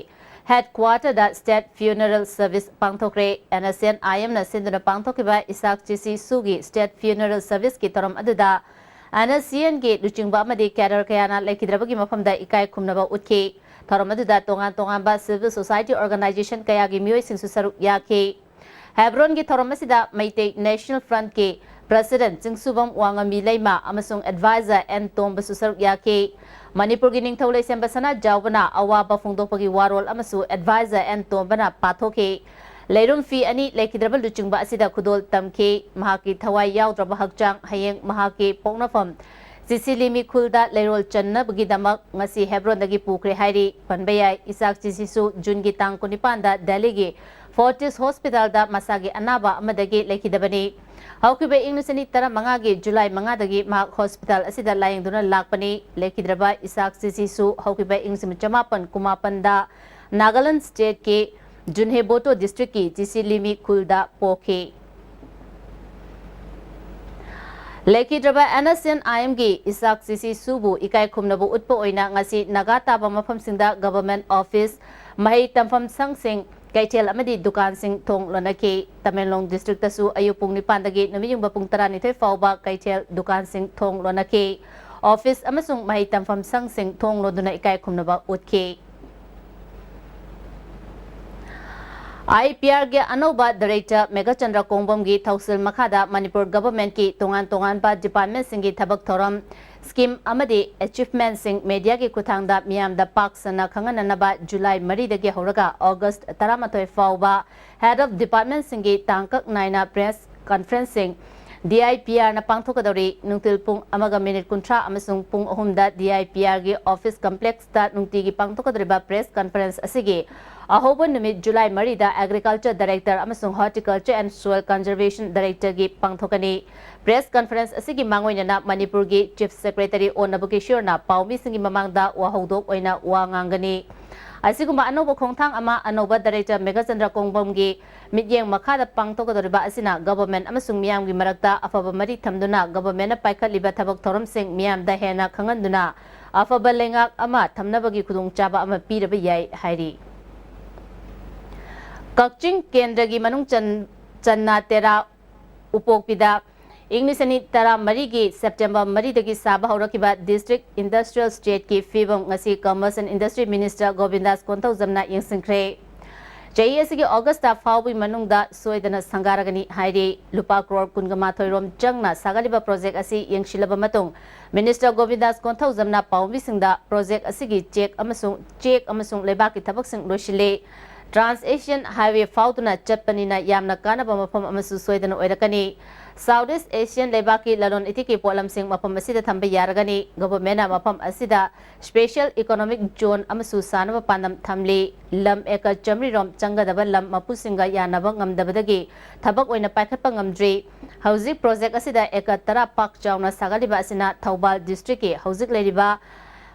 headquarterꯗ state funeral service ꯄꯥꯡꯊꯣꯛꯈ꯭ꯔꯦ꯫ NSCN-IMꯅ ꯁꯤꯟꯗꯨꯅ ꯄꯥꯡꯊꯣꯛꯈꯤꯕ ꯏꯁꯥꯛ ꯆꯤꯁꯤ ꯁꯨꯒꯤ state funeral serviceꯀꯤ ꯊꯧꯔꯝ ꯑꯗꯨꯗ NSCNꯒꯤ ꯂꯨꯆꯤꯡꯕ ꯑꯃꯗꯤ cadre ꯀꯌꯥꯅ ꯂꯩꯈꯤꯗ꯭ꯔꯕꯒꯤ ꯃꯐꯝꯗ ꯏꯀꯥꯏ ꯈꯨꯝꯅꯕ ꯎꯠꯈꯤ꯫ ꯊꯧꯔꯝ ꯑꯗꯨꯗ ꯇꯣꯉꯥꯟ ꯇꯣꯉꯥꯟꯕ civil society organization ꯀꯌꯥꯒꯤ ꯃꯤꯑꯣꯏꯁꯤꯡꯁꯨ ꯁꯔꯨꯛ ꯌꯥꯈꯤ꯫ ꯍꯦꯕ꯭ꯔꯣꯟꯒꯤ ꯊꯧꯔꯝ ꯑꯁꯤꯗ ꯃꯩꯇꯩ National Frontꯀꯤ president ꯆꯤꯡꯁꯨꯕꯝ ꯋꯥꯉꯝꯕꯤ ꯂꯩꯃ ꯑꯃꯁꯨꯡ advisor ꯑꯦꯟ ꯇꯣꯝꯕꯁꯨ ꯁꯔꯨꯛ ꯌꯥꯈꯤ꯫ ꯃꯅꯤꯄꯨꯔꯒꯤ ꯅꯤꯡꯊꯧ ꯂꯩꯁꯦꯝꯕ ꯁꯅꯥꯖꯥꯎꯕꯅ ꯑꯋꯥꯕ ꯐꯣꯡꯗꯣꯛꯄꯒꯤ ꯋꯥꯔꯣꯜ ꯑꯃꯁꯨ advisor ꯑꯦꯟ ꯇꯣꯝꯕꯅ ꯄꯥꯊꯣꯛꯈꯤ꯫ ꯂꯩꯔꯨꯝ ꯐꯤ ꯑꯅꯤ ꯂꯩꯈꯤꯗ꯭ꯔꯕ ꯂꯨꯆꯤꯡꯕ ꯑꯁꯤꯗ ꯈꯨꯗꯣꯜ ꯇꯝꯈꯤ꯫ ꯃꯍꯥꯛꯀꯤ ꯊꯋꯥꯏ ꯌꯥꯎꯗ꯭ꯔꯕ ꯍꯛꯆꯥꯡ ꯍꯌꯦꯡ ꯃꯍꯥꯛꯀꯤ ꯄꯣꯛꯅꯐꯝ ꯆꯤꯁꯤꯂꯤꯃꯤ ꯈꯨꯜꯗ ꯂꯩꯔꯣꯜ ꯆꯟꯅꯕꯒꯤꯗꯃꯛ ꯉꯁꯤ ꯍꯦꯕ꯭ꯔꯣꯟꯗꯒꯤ ꯄꯨꯈ꯭ꯔꯦ ꯍꯥꯏꯔꯤ꯫ ꯄꯟꯕ ꯌꯥꯏ, ꯏꯁꯥꯛ ꯆꯤꯁꯤꯁꯨ ꯖꯨꯟꯒꯤ ꯇꯥꯡ ꯀꯨꯟꯅꯤꯄꯥꯟꯗ ꯗꯦꯜꯂꯤꯒꯤ Fortis Hospitalꯗ ꯃꯁꯥꯒꯤ ꯑꯅꯥꯕ ꯑꯃꯗꯒꯤ ꯂꯩꯈꯤꯗꯕꯅꯤ꯫ ꯍꯧꯈꯤꯕ ꯏꯪ ꯂꯤꯁꯤꯡ ꯑꯅꯤ ꯇꯔꯥꯃꯉꯥꯒꯤ ꯖꯨꯂꯥꯏ ꯃꯉꯥꯗꯒꯤ ꯃꯍꯥꯛ hospital ꯑꯁꯤꯗ ꯂꯥꯌꯦꯡꯗꯨꯅ ꯂꯥꯛꯄꯅꯤ꯫ ꯂꯩꯈꯤꯗ꯭ꯔꯕ ꯏꯁꯥꯛ ꯆꯤꯁꯤꯁꯨ ꯍꯧꯈꯤꯕ ꯏꯪ ꯂꯤꯁꯤꯡ ꯆꯃꯥꯄꯟ ꯀꯨꯟꯃꯥꯄꯟꯗ ꯅꯥꯒꯥꯂꯦꯟꯗ stateꯀꯤ ꯖꯨꯟꯍꯦꯕꯣꯇꯣ districtꯀꯤ ꯆꯤꯁꯤꯂꯤꯃꯤ ꯈꯨꯜꯗ ꯄꯣꯛꯈꯤ꯫ ꯂꯩꯈꯤꯗ꯭ꯔꯕ NSCN-IMꯒꯤ ꯏꯁꯥꯛ ꯆꯤꯁꯤ ꯁꯨꯕꯨ ꯏꯀꯥꯏ ꯈꯨꯝꯅꯕ ꯎꯠꯄ ꯑꯣꯏꯅ ꯉꯁꯤ ꯅꯥꯒꯥ ꯇꯥꯕ ꯃꯐꯝꯁꯤꯡꯗ government office, ꯃꯍꯩ ꯇꯝꯐꯝ ꯁꯪꯁꯤꯡ, ꯀꯩꯊꯦꯜ ꯑꯃꯗꯤ ꯗꯨꯀꯥꯟꯁꯤꯡ ꯊꯣꯡ ꯂꯣꯟꯅꯈꯤ꯫ ꯇꯃꯦꯡꯂꯣꯡ districtꯇꯁꯨ ꯑꯌꯨꯛ ꯄꯨꯡ ꯅꯤꯄꯥꯟꯗꯒꯤ ꯅꯨꯃꯤꯠꯌꯨꯡꯕ ꯄꯨꯡ ꯇꯔꯥꯅꯤꯊꯣꯏ ꯐꯥꯎꯕ ꯀꯩꯊꯦꯜ ꯗꯨꯀꯥꯟꯁꯤꯡ ꯊꯣꯡ ꯂꯣꯟꯅꯈꯤ꯫ Office ꯑꯃꯁꯨꯡ ꯃꯍꯩ ꯇꯝꯐꯝ ꯁꯪꯁꯤꯡ ꯊꯣꯡ ꯂꯣꯟꯗꯨꯅ ꯏꯀꯥꯏ ꯈꯨꯝꯅꯕ ꯎꯠꯈꯤ꯫ IPRꯒꯤ ꯑꯅꯧꯕ director ꯃꯦꯘꯆꯟꯗ꯭ꯔ ꯀꯣꯡꯕꯝꯒꯤ ꯊꯧꯁꯤꯜ ꯃꯈꯥꯗ ꯃꯅꯤꯄꯨꯔ governmentꯀꯤ ꯇꯣꯉꯥꯟ ꯇꯣꯉꯥꯟꯕ departmentꯁꯤꯡꯒꯤ ꯊꯕꯛ ꯊꯧꯔꯝ, scheme ꯑꯃꯗꯤ achievementꯁꯤꯡ mediaꯒꯤ ꯈꯨꯠꯊꯥꯡꯗ ꯃꯤꯌꯥꯝꯗ ꯄꯥꯛ ꯁꯟꯅ ꯈꯪꯍꯟꯅꯅꯕ ꯖꯨꯂꯥꯏ ꯃꯔꯤꯗꯒꯤ ꯍꯧꯔꯒ ꯑꯣꯒꯁ ꯇꯔꯥꯃꯥꯊꯣꯏ ꯐꯥꯎꯕ head of departmentꯁꯤꯡꯒꯤ ꯇꯥꯡꯀꯛ ꯅꯥꯏꯅ press conferenceꯁꯤꯡ DIPRꯅ ꯄꯥꯡꯊꯣꯛꯀꯗꯧꯔꯤ꯫ ꯅꯨꯡꯊꯤꯜ ꯄꯨꯡ ꯑꯃꯒ ꯃꯤꯅꯤꯠ ꯀꯨꯟꯊ꯭ꯔꯥ ꯑꯃꯁꯨꯡ ꯄꯨꯡ ꯑꯍꯨꯝꯗ DIPRꯒꯤ office complexꯇ ꯅꯨꯡꯇꯤꯒꯤ ꯄꯥꯡꯊꯣꯛꯀꯗꯧꯔꯤꯕ press conference ꯑꯁꯤꯒꯤ ꯑꯍꯧꯕ ꯅꯨꯃꯤꯠ ꯖꯨꯂꯥꯏ ꯃꯔꯤꯗ Agriculture Director ꯑꯃꯁꯨꯡ Horticulture and Soil Conservation Directorꯒꯤ ꯄꯥꯡꯊꯣꯛꯀꯅꯤ꯫ Press conference ꯑꯁꯤꯒꯤ ꯃꯥꯡꯑꯣꯏꯅꯅ ꯃꯅꯤꯄꯨꯔꯒꯤ Chief Secretary ꯑꯣ ꯅꯕꯀꯤꯁꯣꯔꯅ ꯄꯥꯎꯃꯤꯁꯤꯡꯒꯤ ꯃꯃꯥꯡꯗ ꯋꯥꯍꯧꯗꯣꯛ ꯑꯣꯏꯅ ꯋꯥ ꯉꯥꯡꯒꯅꯤ꯫ ꯑꯁꯤꯒꯨꯝꯕ ꯑꯅꯧꯕ ꯈꯣꯡꯊꯥꯡ ꯑꯃ ꯑꯅꯧꯕ Director ꯃꯦꯘꯆꯟꯗ꯭ꯔ ꯀꯣꯡꯕꯝꯒꯤ ꯃꯤꯠꯌꯦꯡ ꯃꯈꯥꯗ ꯄꯥꯡꯊꯣꯛꯀꯗꯧꯔꯤꯕ ꯑꯁꯤꯅ government ꯑꯃꯁꯨꯡ ꯃꯤꯌꯥꯝꯒꯤ ꯃꯔꯛꯇ ꯑꯐꯕ ꯃꯔꯤ ꯊꯝꯗꯨꯅ governmentꯅ ꯄꯥꯏꯈꯠꯂꯤꯕ ꯊꯕꯛ ꯊꯧꯔꯝꯁꯤꯡ ꯃꯤꯌꯥꯝꯗ ꯍꯦꯟꯅ ꯈꯪꯍꯟꯗꯨꯅ ꯑꯐꯕ ꯂꯩꯉꯥꯛ ꯑꯃ ꯊꯝꯅꯕꯒꯤ ꯈꯨꯗꯣꯡꯆꯥꯕ ꯑꯃ ꯄꯤꯔꯕ ꯌꯥꯏ ꯍꯥꯏꯔꯤ꯫ ꯀꯛꯆꯤꯡ ꯀꯦꯟꯗ꯭ꯔꯒꯤ ꯃꯅꯨꯡ ꯆꯟ-, ꯆꯟꯅ ꯇꯦꯔꯥ ꯎꯄꯣꯛꯄꯤꯗ ꯏꯪ ꯂꯤꯁꯤꯡ ꯑꯅꯤ ꯇꯔꯥꯃꯔꯤꯒꯤ September ꯃꯔꯤꯗꯒꯤ ꯁꯥꯕ ꯍꯧꯔꯛꯈꯤꯕ District Industrial Stateꯀꯤ ꯐꯤꯕꯝ ꯉꯁꯤ Commerce and Industry Minister ꯒꯣꯕꯤꯟꯗꯥꯁ ꯀꯣꯟꯊꯧꯖꯝꯅ ꯌꯦꯡꯁꯤꯟꯈ꯭ꯔꯦ꯫ ꯆꯍꯤ ꯑꯁꯤꯒꯤ Augustꯇ ꯐꯥꯎꯕꯒꯤ ꯃꯅꯨꯡꯗ ꯁꯣꯏꯗꯅ ꯁꯪꯒꯥꯔꯒꯅꯤ ꯍꯥꯏꯔꯤ꯫ ꯂꯨꯄꯥ ꯀ꯭ꯔꯣꯔ ꯀꯨꯟꯒ ꯃꯥꯊꯣꯏ ꯔꯣꯝ ꯆꯪꯅ ꯁꯥꯒꯠꯂꯤꯕ project ꯑꯁꯤ ꯌꯦꯡꯁꯤꯜꯂꯕ ꯃꯇꯨꯡ, Minister ꯒꯣꯕꯤꯟꯗꯥꯁ ꯀꯣꯟꯊꯧꯖꯝꯅ ꯄꯥꯎꯃꯤꯁꯤꯡꯗ project ꯑꯁꯤꯒꯤ check ꯑꯃꯁꯨꯡ, check ꯑꯃꯁꯨꯡ ꯂꯩꯕꯥꯛꯀꯤ ꯊꯕꯛꯁꯤꯡ ꯂꯣꯏꯁꯤꯜꯂꯦ꯫ Trans Asian Highway ꯐꯥꯎꯗꯨꯅ ꯆꯠꯄꯅꯤꯅ ꯌꯥꯝꯅ ꯀꯥꯟꯅꯕ ꯃꯐꯝ ꯑꯃꯁꯨ ꯁꯣꯏꯗꯅ ꯑꯣꯏꯔꯛꯀꯅꯤ꯫ South East Asian ꯂꯩꯕꯥꯛꯀꯤ ꯂꯂꯣꯟ ꯏꯇꯤꯛꯀꯤ ꯄꯣꯠꯂꯝꯁꯤꯡ ꯃꯐꯝ ꯑꯁꯤꯗ ꯊꯝꯕ ꯌꯥꯔꯒꯅꯤ꯫ Governmentꯅ ꯃꯐꯝ ꯑꯁꯤꯗ Special Economic Zone ꯑꯃꯁꯨ ꯁꯥꯅꯕ ꯄꯥꯟꯗꯝ ꯊꯝꯂꯤ꯫ ꯂꯝ acre ꯆꯥꯃꯔꯤ ꯔꯣꯝ ꯆꯪꯒꯗꯕ ꯂꯝ ꯃꯄꯨꯁꯤꯡꯒ ꯌꯥꯅꯕ ꯉꯝꯗꯕꯗꯒꯤ ꯊꯕꯛ ꯑꯣꯏꯅ ꯄꯥꯏꯈꯠꯄ ꯉꯝꯗ꯭ꯔꯤ꯫ ꯍꯧꯖꯤꯛ project ꯑꯁꯤꯗ acre ꯇꯔꯥ ꯄꯥꯛ ꯆꯥꯎꯅ ꯁꯥꯒꯠꯂꯤꯕ ꯑꯁꯤꯅ ꯊꯧꯕꯥꯜ districtꯀꯤ ꯍꯧꯖꯤꯛ ꯂꯩꯔꯤꯕ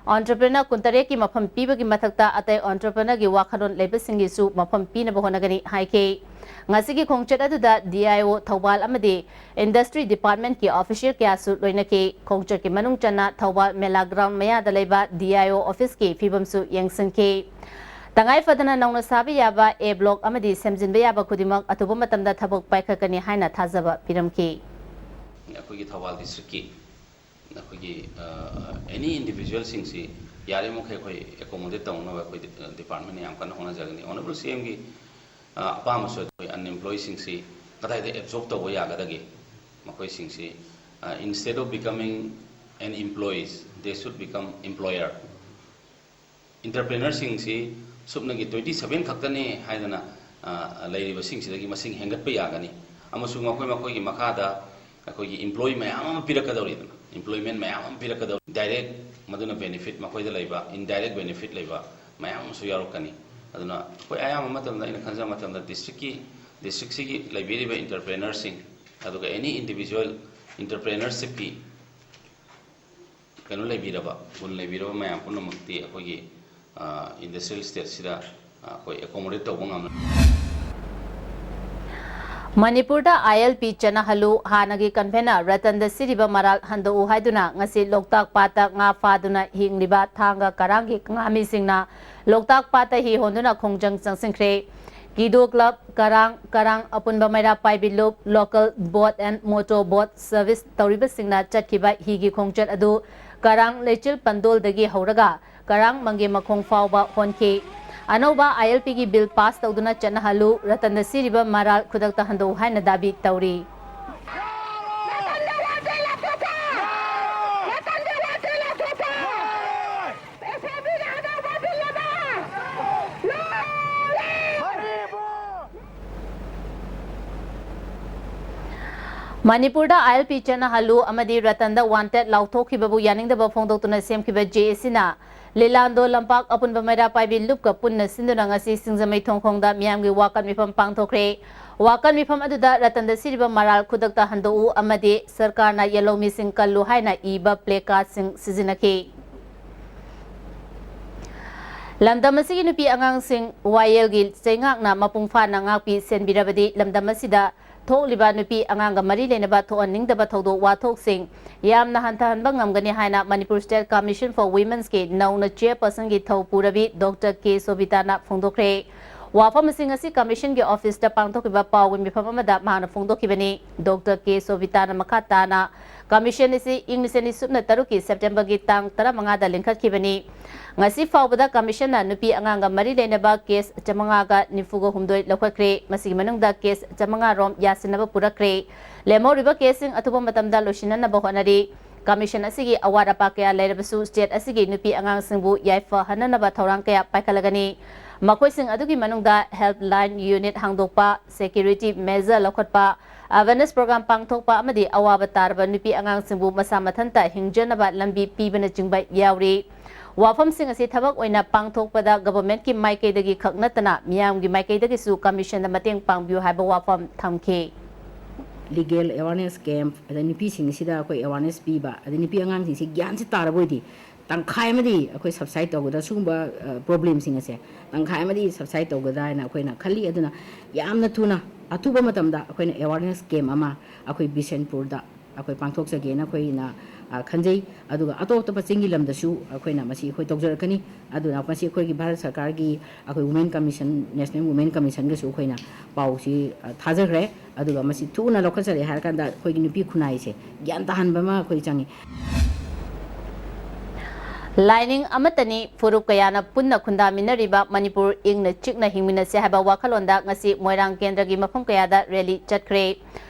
entrepreneur ꯀꯨꯟꯇꯔꯦꯠꯀꯤ ꯃꯐꯝ ꯄꯤꯕꯒꯤ ꯃꯊꯛꯇ ꯑꯇꯩ entrepreneurꯒꯤ ꯋꯥꯈꯜꯂꯣꯟ ꯂꯩꯕꯁꯤꯡꯒꯤꯁꯨ ꯃꯐꯝ ꯄꯤꯅꯕ ꯍꯣꯠꯅꯒꯅꯤ ꯍꯥꯏꯈꯤ꯫ ꯉꯁꯤꯒꯤ ꯈꯣꯡꯆꯠ ꯑꯗꯨꯗ DIO ꯊꯧꯕꯥꯜ ꯑꯃꯗꯤ Industry Departmentꯀꯤ official ꯀꯌꯥꯁꯨ ꯂꯣꯏꯅꯈꯤ꯫ ꯈꯣꯡꯆꯠꯀꯤ ꯃꯅꯨꯡ ꯆꯟꯅ ꯊꯧꯕꯥꯜ ꯃꯦꯂꯥ ground ꯃꯌꯥꯗ ꯂꯩꯕ DIO officeꯀꯤ ꯐꯤꯕꯝꯁꯨ ꯌꯦꯡꯁꯤꯟꯈꯤ꯫ ꯇꯉꯥꯏ ꯐꯗꯅ ꯅꯧꯅ ꯁꯥꯕ ꯌꯥꯕ A block ꯑꯃꯗꯤ ꯁꯦꯝꯖꯤꯟꯕ ꯌꯥꯕ ꯈꯨꯗꯤꯡꯃꯛ ꯑꯊꯨꯕ ꯃꯇꯝꯗ ꯊꯕꯛ ꯄꯥꯏꯈꯠꯀꯅꯤ ꯍꯥꯏꯅ ꯊꯥꯖꯕ ꯄꯤꯔꯝꯈꯤ꯫ ꯑꯩꯈꯣꯏꯒꯤ ꯊꯧꯕꯥꯜ districtꯀꯤ ꯑꯩꯈꯣꯏꯒꯤ, ꯑ, any individualꯁꯤꯡꯁꯤ ꯌꯥꯔꯤꯕꯃꯈꯩ ꯑꯩꯈꯣꯏ accommodate ꯇꯧꯅꯕ ꯑꯩꯈꯣꯏ ꯗꯤ-, departmentꯅ ꯌꯥꯝ ꯀꯟꯅ ꯍꯣꯠꯅꯖꯒꯅꯤ꯫ Honourable CMꯒꯤ, ꯑ, ꯑꯄꯥꯝꯕꯁꯨ ꯑꯩꯈꯣꯏ unemployedꯁꯤꯡꯁꯤ ꯀꯗꯥꯏꯗ absorb ꯇꯧꯕ ꯌꯥꯒꯗꯒꯦ? ꯃꯈꯣꯏꯁꯤꯡꯁꯤ, ꯑ, instead of becoming an employees, they should become employer꯫ Entrepreneurꯁꯤꯡꯁꯤ ꯁꯨꯞꯅꯒꯤ twenty seven ꯈꯛꯇꯅꯦ ꯍꯥꯏꯗꯅ, ꯑ, ꯂꯩꯔꯤꯕꯁꯤꯡꯁꯤꯗꯒꯤ ꯃꯁꯤꯡ ꯍꯦꯟꯒꯠꯄ ꯌꯥꯒꯅꯤ꯫ ꯑꯃꯁꯨꯡ ꯃꯈꯣꯏ ꯃꯈꯣꯏꯒꯤ ꯃꯈꯥꯗ ꯑꯩꯈꯣꯏꯒꯤ employee ꯃꯌꯥꯝ ꯑꯃ ꯄꯤꯔꯛꯀꯗꯧꯔꯤꯗꯅ, employment ꯃꯌꯥꯝ ꯑꯃ ꯄꯤꯔꯛꯀꯗꯧꯔꯤ꯫ Direct ꯃꯗꯨꯅ benefit ꯃꯈꯣꯏꯗ ꯂꯩꯕ, indirect benefit ꯂꯩꯕ ꯃꯌꯥꯝ ꯑꯃꯁꯨ ꯌꯥꯎꯔꯛꯀꯅꯤ꯫ ꯑꯗꯨꯅ ꯑꯩꯈꯣꯏ ꯑꯌꯥꯝꯕ ꯃꯇꯝꯗ, ꯑꯩꯅ ꯈꯟꯖꯕ ꯃꯇꯝꯗ, districtꯀꯤ districtꯁꯤꯒꯤ ꯂꯩꯕꯤꯔꯤꯕ entrepreneurꯁꯤꯡ, ꯑꯗꯨꯒ any individual entrepreneurshipꯀꯤ ꯀꯩꯅꯣ ꯂꯩꯕꯤꯔꯕ, ꯒꯨꯟ ꯂꯩꯕꯤꯔꯕ ꯃꯌꯥꯝ ꯄꯨꯝꯅꯃꯛꯇꯤ ꯑꯩꯈꯣꯏꯒꯤ, ꯑ, industrial stateꯁꯤꯗ, ꯑ, ꯑꯩꯈꯣꯏ accommodate ꯇꯧꯕ ꯉꯝꯂꯦ꯫ ꯃꯅꯤꯄꯨꯔꯗ ILP ꯆꯠꯅꯍꯜꯂꯨ, ꯍꯥꯟꯅꯒꯤ convener ꯔꯇꯟꯗ ꯁꯤꯔꯤꯕ ꯃꯔꯥꯜ ꯍꯟꯗꯣꯛꯎ ꯍꯥꯏꯗꯨꯅ ꯉꯁꯤ ꯂꯣꯛꯇꯥꯛ ꯄꯥꯠꯇ ꯉꯥ ꯐꯥꯗꯨꯅ ꯍꯤꯡꯂꯤꯕ ꯊꯥꯡꯒ ꯀꯔꯥꯡꯒꯤ ꯉꯥꯃꯤꯁꯤꯡꯅ ꯂꯣꯛꯇꯥꯛ ꯄꯥꯠꯇ ꯍꯤ ꯍꯣꯟꯗꯨꯅ ꯈꯣꯡꯖꯪ ꯆꯪꯁꯤꯟꯈ꯭ꯔꯦ꯫ ꯀꯤꯗꯣ club, ꯀꯔꯥꯡ, ꯀꯔꯥꯡ ꯑꯄꯨꯟꯕ ꯃꯩꯔꯥ ꯄꯥꯏꯕꯤ ꯂꯨꯞ, local boat and motor boat service ꯇꯧꯔꯤꯕꯁꯤꯡꯅ ꯆꯠꯈꯤꯕ ꯍꯤꯒꯤ ꯈꯣꯡꯆꯠ ꯑꯗꯨ ꯀꯔꯥꯡ ꯂꯩꯆꯤꯜ ꯄꯟꯗꯣꯜꯗꯒꯤ ꯍꯧꯔꯒ ꯀꯔꯥꯡ ꯃꯪꯒꯦ ꯃꯈꯣꯡ ꯐꯥꯎꯕ ꯍꯣꯟꯈꯤ꯫ ꯑꯅꯧꯕ ILPꯒꯤ bill pass ꯇꯧꯗꯨꯅ ꯆꯠꯅꯍꯜꯂꯨ, ꯔꯇꯟꯗ ꯁꯤꯔꯤꯕ ꯃꯔꯥꯜ ꯈꯨꯗꯛꯇ ꯍꯟꯗꯣꯛꯎ ꯍꯥꯏꯅ ꯗꯥꯕꯤ ꯇꯧꯔꯤ꯫ ꯃꯅꯤꯄꯨꯔꯗ ILP ꯆꯠꯅꯍꯜꯂꯨ ꯑꯃꯗꯤ ꯔꯇꯟꯗ wanted ꯂꯥꯎꯊꯣꯛꯈꯤꯕꯕꯨ ꯌꯥꯅꯤꯡꯗꯕ ꯐꯣꯡꯗꯣꯛꯇꯨꯅ ꯁꯦꯝꯈꯤꯕ JACꯅ ꯂꯤꯂꯥꯟꯗꯣ ꯂꯝꯄꯥꯛ ꯑꯄꯨꯟꯕ ꯃꯩꯔꯥ ꯄꯥꯏꯕꯤ ꯂꯨꯞꯀ ꯄꯨꯟꯅ ꯁꯤꯟꯗꯨꯅ ꯉꯁꯤ ꯁꯤꯡꯖꯃꯩ ꯊꯣꯡꯈꯣꯡꯗ ꯃꯤꯌꯥꯝꯒꯤ ꯋꯥꯀꯠ ꯃꯤꯐꯝ ꯄꯥꯡꯊꯣꯛꯈ꯭ꯔꯦ꯫ ꯋꯥꯀꯠ ꯃꯤꯐꯝ ꯑꯗꯨꯗ ꯔꯇꯟꯗ ꯁꯤꯔꯤꯕ ꯃꯔꯥꯜ ꯈꯨꯗꯛꯇ ꯍꯟꯗꯣꯛꯎ ꯑꯃꯗꯤ ꯁꯔꯀꯥꯔꯅ ꯌꯦꯜꯍꯧꯃꯤꯁꯤꯡ ꯀꯜꯂꯨ ꯍꯥꯏꯅ ꯏꯕ placardꯁꯤꯡ ꯁꯤꯖꯤꯟꯅꯈꯤ꯫ ꯂꯝꯗꯝ ꯑꯁꯤꯒꯤ ꯅꯨꯄꯤ ꯑꯉꯥꯡꯁꯤꯡ ꯋꯥꯌꯦꯜꯒꯤ ꯆꯩꯉꯥꯛꯅ ꯃꯄꯨꯡ ꯐꯥꯅ ꯉꯥꯛꯄꯤ ꯁꯦꯟꯕꯤꯔꯕꯗꯤ ꯂꯝꯗꯝ ꯑꯁꯤꯗ ꯊꯣꯛꯂꯤꯕ ꯅꯨꯄꯤ ꯑꯉꯥꯡꯒ ꯃꯔꯤ ꯂꯩꯅꯕ ꯊꯣꯛꯍꯟꯅꯤꯡꯗꯕ ꯊꯧꯗꯣꯛ ꯋꯥꯊꯣꯛꯁꯤꯡ ꯌꯥꯝꯅ ꯍꯟꯊꯍꯟꯕ ꯉꯝꯒꯅꯤ ꯍꯥꯏꯅ Manipur State Commission for Women'sꯀꯤ ꯅꯧꯅ chairpersonꯒꯤ ꯊꯧ ꯄꯨꯔꯕꯤ Doctor K ꯁꯣꯕꯤꯇꯥꯅ ꯐꯣꯡꯗꯣꯛꯈ꯭ꯔꯦ꯫ ꯋꯥꯐꯝꯁꯤꯡ ꯑꯁꯤ commissionꯒꯤ officeꯇ ꯄꯥꯡꯊꯣꯛꯈꯤꯕ ꯄꯥꯎꯒꯤ ꯃꯤꯐꯝ ꯑꯃꯗ ꯃꯍꯥꯛꯅ ꯐꯣꯡꯗꯣꯛꯈꯤꯕꯅꯤ꯫ Doctor K ꯁꯣꯕꯤꯇꯥꯅ ꯃꯈꯥ ꯇꯥꯅ commission ꯑꯁꯤ ꯏꯪ ꯂꯤꯁꯤꯡ ꯑꯅꯤ ꯁꯨꯞꯅ ꯇꯔꯨꯛꯀꯤ Septemberꯒꯤ ꯇꯥꯡ ꯇꯔꯥꯃꯉꯥꯗ ꯂꯤꯡꯈꯠꯈꯤꯕꯅꯤ꯫ ꯉꯁꯤ ꯐꯥꯎꯕꯗ commissionꯅ ꯅꯨꯄꯤ ꯑꯉꯥꯡꯒ ꯃꯔꯤ ꯂꯩꯅꯕ case ꯆꯥꯃꯉꯥꯒ ꯅꯤꯐꯨꯒ ꯍꯨꯝꯗꯣꯏ ꯂꯧꯈꯠꯈ꯭ꯔꯦ꯫ ꯃꯁꯤꯒꯤ ꯃꯅꯨꯡꯗ case ꯆꯥꯃꯉꯥ ꯔꯣꯝ ꯌꯥꯁꯤꯟꯅꯕ ꯄꯨꯔꯛꯈ꯭ꯔꯦ꯫ ꯂꯦꯝꯍꯧꯔꯤꯕ caseꯁꯤꯡ ꯑꯊꯨꯕ ꯃꯇꯝꯗ ꯂꯣꯏꯁꯤꯟꯅꯅꯕ ꯍꯣꯠꯅꯔꯤ꯫ Commission ꯑꯁꯤꯒꯤ ꯑꯋꯥꯠ ꯑꯄꯥ ꯀꯌꯥ ꯂꯩꯔꯕꯁꯨ state ꯑꯁꯤꯒꯤ ꯅꯨꯄꯤ ꯑꯉꯥꯡꯁꯤꯡꯕꯨ ꯌꯥꯏꯐꯍꯟꯅꯅꯕ ꯊꯧꯔꯥꯡ ꯀꯌꯥ ꯄꯥꯏꯈꯠꯂꯒꯅꯤ꯫ ꯃꯈꯣꯏꯁꯤꯡ ꯑꯗꯨꯒꯤ ꯃꯅꯨꯡꯗ helpline unit ꯍꯥꯡꯗꯣꯛꯄ, security measure ꯂꯧꯈꯠꯄ, awareness program ꯄꯥꯡꯊꯣꯛꯄ ꯑꯃꯗꯤ ꯑꯋꯥꯕ ꯇꯥꯔꯕ ꯅꯨꯄꯤ ꯑꯉꯥꯡꯁꯤꯡꯕꯨ ꯃꯁꯥ ꯃꯊꯟꯇ ꯍꯤꯡꯖꯅꯕ ꯂꯝꯕꯤ ꯄꯤꯕꯅꯆꯤꯡꯕ ꯌꯥꯎꯔꯤ꯫ ꯋꯥꯐꯝꯁꯤꯡ ꯑꯁꯤ ꯊꯕꯛ ꯑꯣꯏꯅ ꯄꯥꯡꯊꯣꯛꯄꯗ governmentꯀꯤ ꯃꯥꯏꯀꯩꯗꯒꯤ ꯈꯛ ꯅꯠꯇꯅ ꯃꯤꯌꯥꯝꯒꯤ ꯃꯥꯏꯀꯩꯗꯒꯤꯁꯨ commissionꯗ ꯃꯇꯦꯡ ꯄꯥꯡꯕꯤꯌꯨ ꯍꯥꯏꯕ ꯋꯥꯐꯝ ꯊꯝꯈꯤ꯫ Legal awareness camp, ꯑꯗꯩ ꯅꯨꯄꯤꯁꯤꯡꯁꯤꯗ ꯑꯩꯈꯣꯏ awareness ꯄꯤꯕ, ꯑꯗꯩ ꯅꯨꯄꯤ ꯑꯉꯥꯡꯁꯤꯡꯁꯤ ꯒ꯭ꯌꯥꯟꯁꯤ ꯇꯥꯔꯕ ꯑꯣꯏꯗꯤ ꯇꯪꯈꯥꯏ ꯑꯃꯗꯤ ꯑꯩꯈꯣꯏ subside ꯇꯧꯒꯗ꯭ꯔꯥ, ꯁꯤꯒꯨꯝꯕ, ꯑ, problemꯁꯤꯡ ꯑꯁꯦ ꯇꯪꯈꯥꯏ ꯑꯃꯗꯤ subside ꯇꯧꯒꯗ꯭ꯔꯥ ꯍꯥꯏꯅ ꯑꯩꯈꯣꯏꯅ ꯈꯜꯂꯤ꯫ ꯑꯗꯨꯅ ꯌꯥꯝꯅ ꯊꯨꯅ, ꯑꯊꯨꯕ ꯃꯇꯝꯗ ꯑꯩꯈꯣꯏꯅ awareness camp ꯑꯃ ꯑꯩꯈꯣꯏ ꯕꯤꯁꯦꯟꯄꯨꯔꯗ ꯑꯩꯈꯣꯏ ꯄꯥꯡꯊꯣꯛꯆꯒꯦꯅ ꯑꯩꯈꯣꯏꯅ, ꯑ, ꯈꯟꯖꯩ꯫ ꯑꯗꯨꯒ ꯑꯇꯣꯞ ꯑꯇꯣꯞꯄ ꯆꯤꯡꯒꯤ ꯂꯝꯗꯁꯨ ꯑꯩꯈꯣꯏꯅ ꯃꯁꯤ ꯑꯩꯈꯣꯏ ꯇꯧꯖꯔꯛꯀꯅꯤ꯫ ꯑꯗꯨꯅ ꯃꯁꯤ ꯑꯩꯈꯣꯏꯒꯤ ꯚꯥꯔꯠ ꯁꯔꯀꯥꯔꯒꯤ ꯑꯩꯈꯣꯏ Women Commission, National Women Commissionꯒꯁꯨ ꯑꯩꯈꯣꯏꯅ ꯄꯥꯎꯁꯤ, ꯑ, ꯊꯥꯖꯈ꯭ꯔꯦ꯫ ꯑꯗꯨꯒ ꯃꯁꯤ ꯊꯨꯅ ꯂꯧꯈꯠꯆꯔꯦ ꯍꯥꯏꯔꯀꯥꯟꯗ ꯑꯩꯈꯣꯏꯒꯤ ꯅꯨꯄꯤ ꯈꯨꯟꯅꯥꯏꯁꯦ ꯒ꯭ꯌꯥꯟ ꯇꯥꯍꯟꯕ ꯑꯃ ꯑꯩꯈꯣꯏ ꯆꯪꯉꯤ꯫ ꯂꯥꯏꯅꯤꯡ ꯑꯃꯠꯇꯅꯤ, ꯐꯨꯔꯨꯞ ꯀꯌꯥꯅ ꯄꯨꯟꯅ ꯈꯨꯟꯗꯥꯃꯤꯟꯅꯔꯤꯕ ꯃꯅꯤꯄꯨꯔ ꯏꯪꯅ ꯆꯤꯛꯅ ꯍꯤꯡꯃꯤꯟꯅꯁꯦ ꯍꯥꯏꯕ ꯋꯥꯈꯜꯂꯣꯟꯗ ꯉꯁꯤ ꯃꯣꯏꯔꯥꯡ ꯀꯦꯟꯗ꯭ꯔꯒꯤ ꯃꯐꯝ ꯀꯌꯥꯗ rally ꯆꯠꯈ꯭ꯔꯦ꯫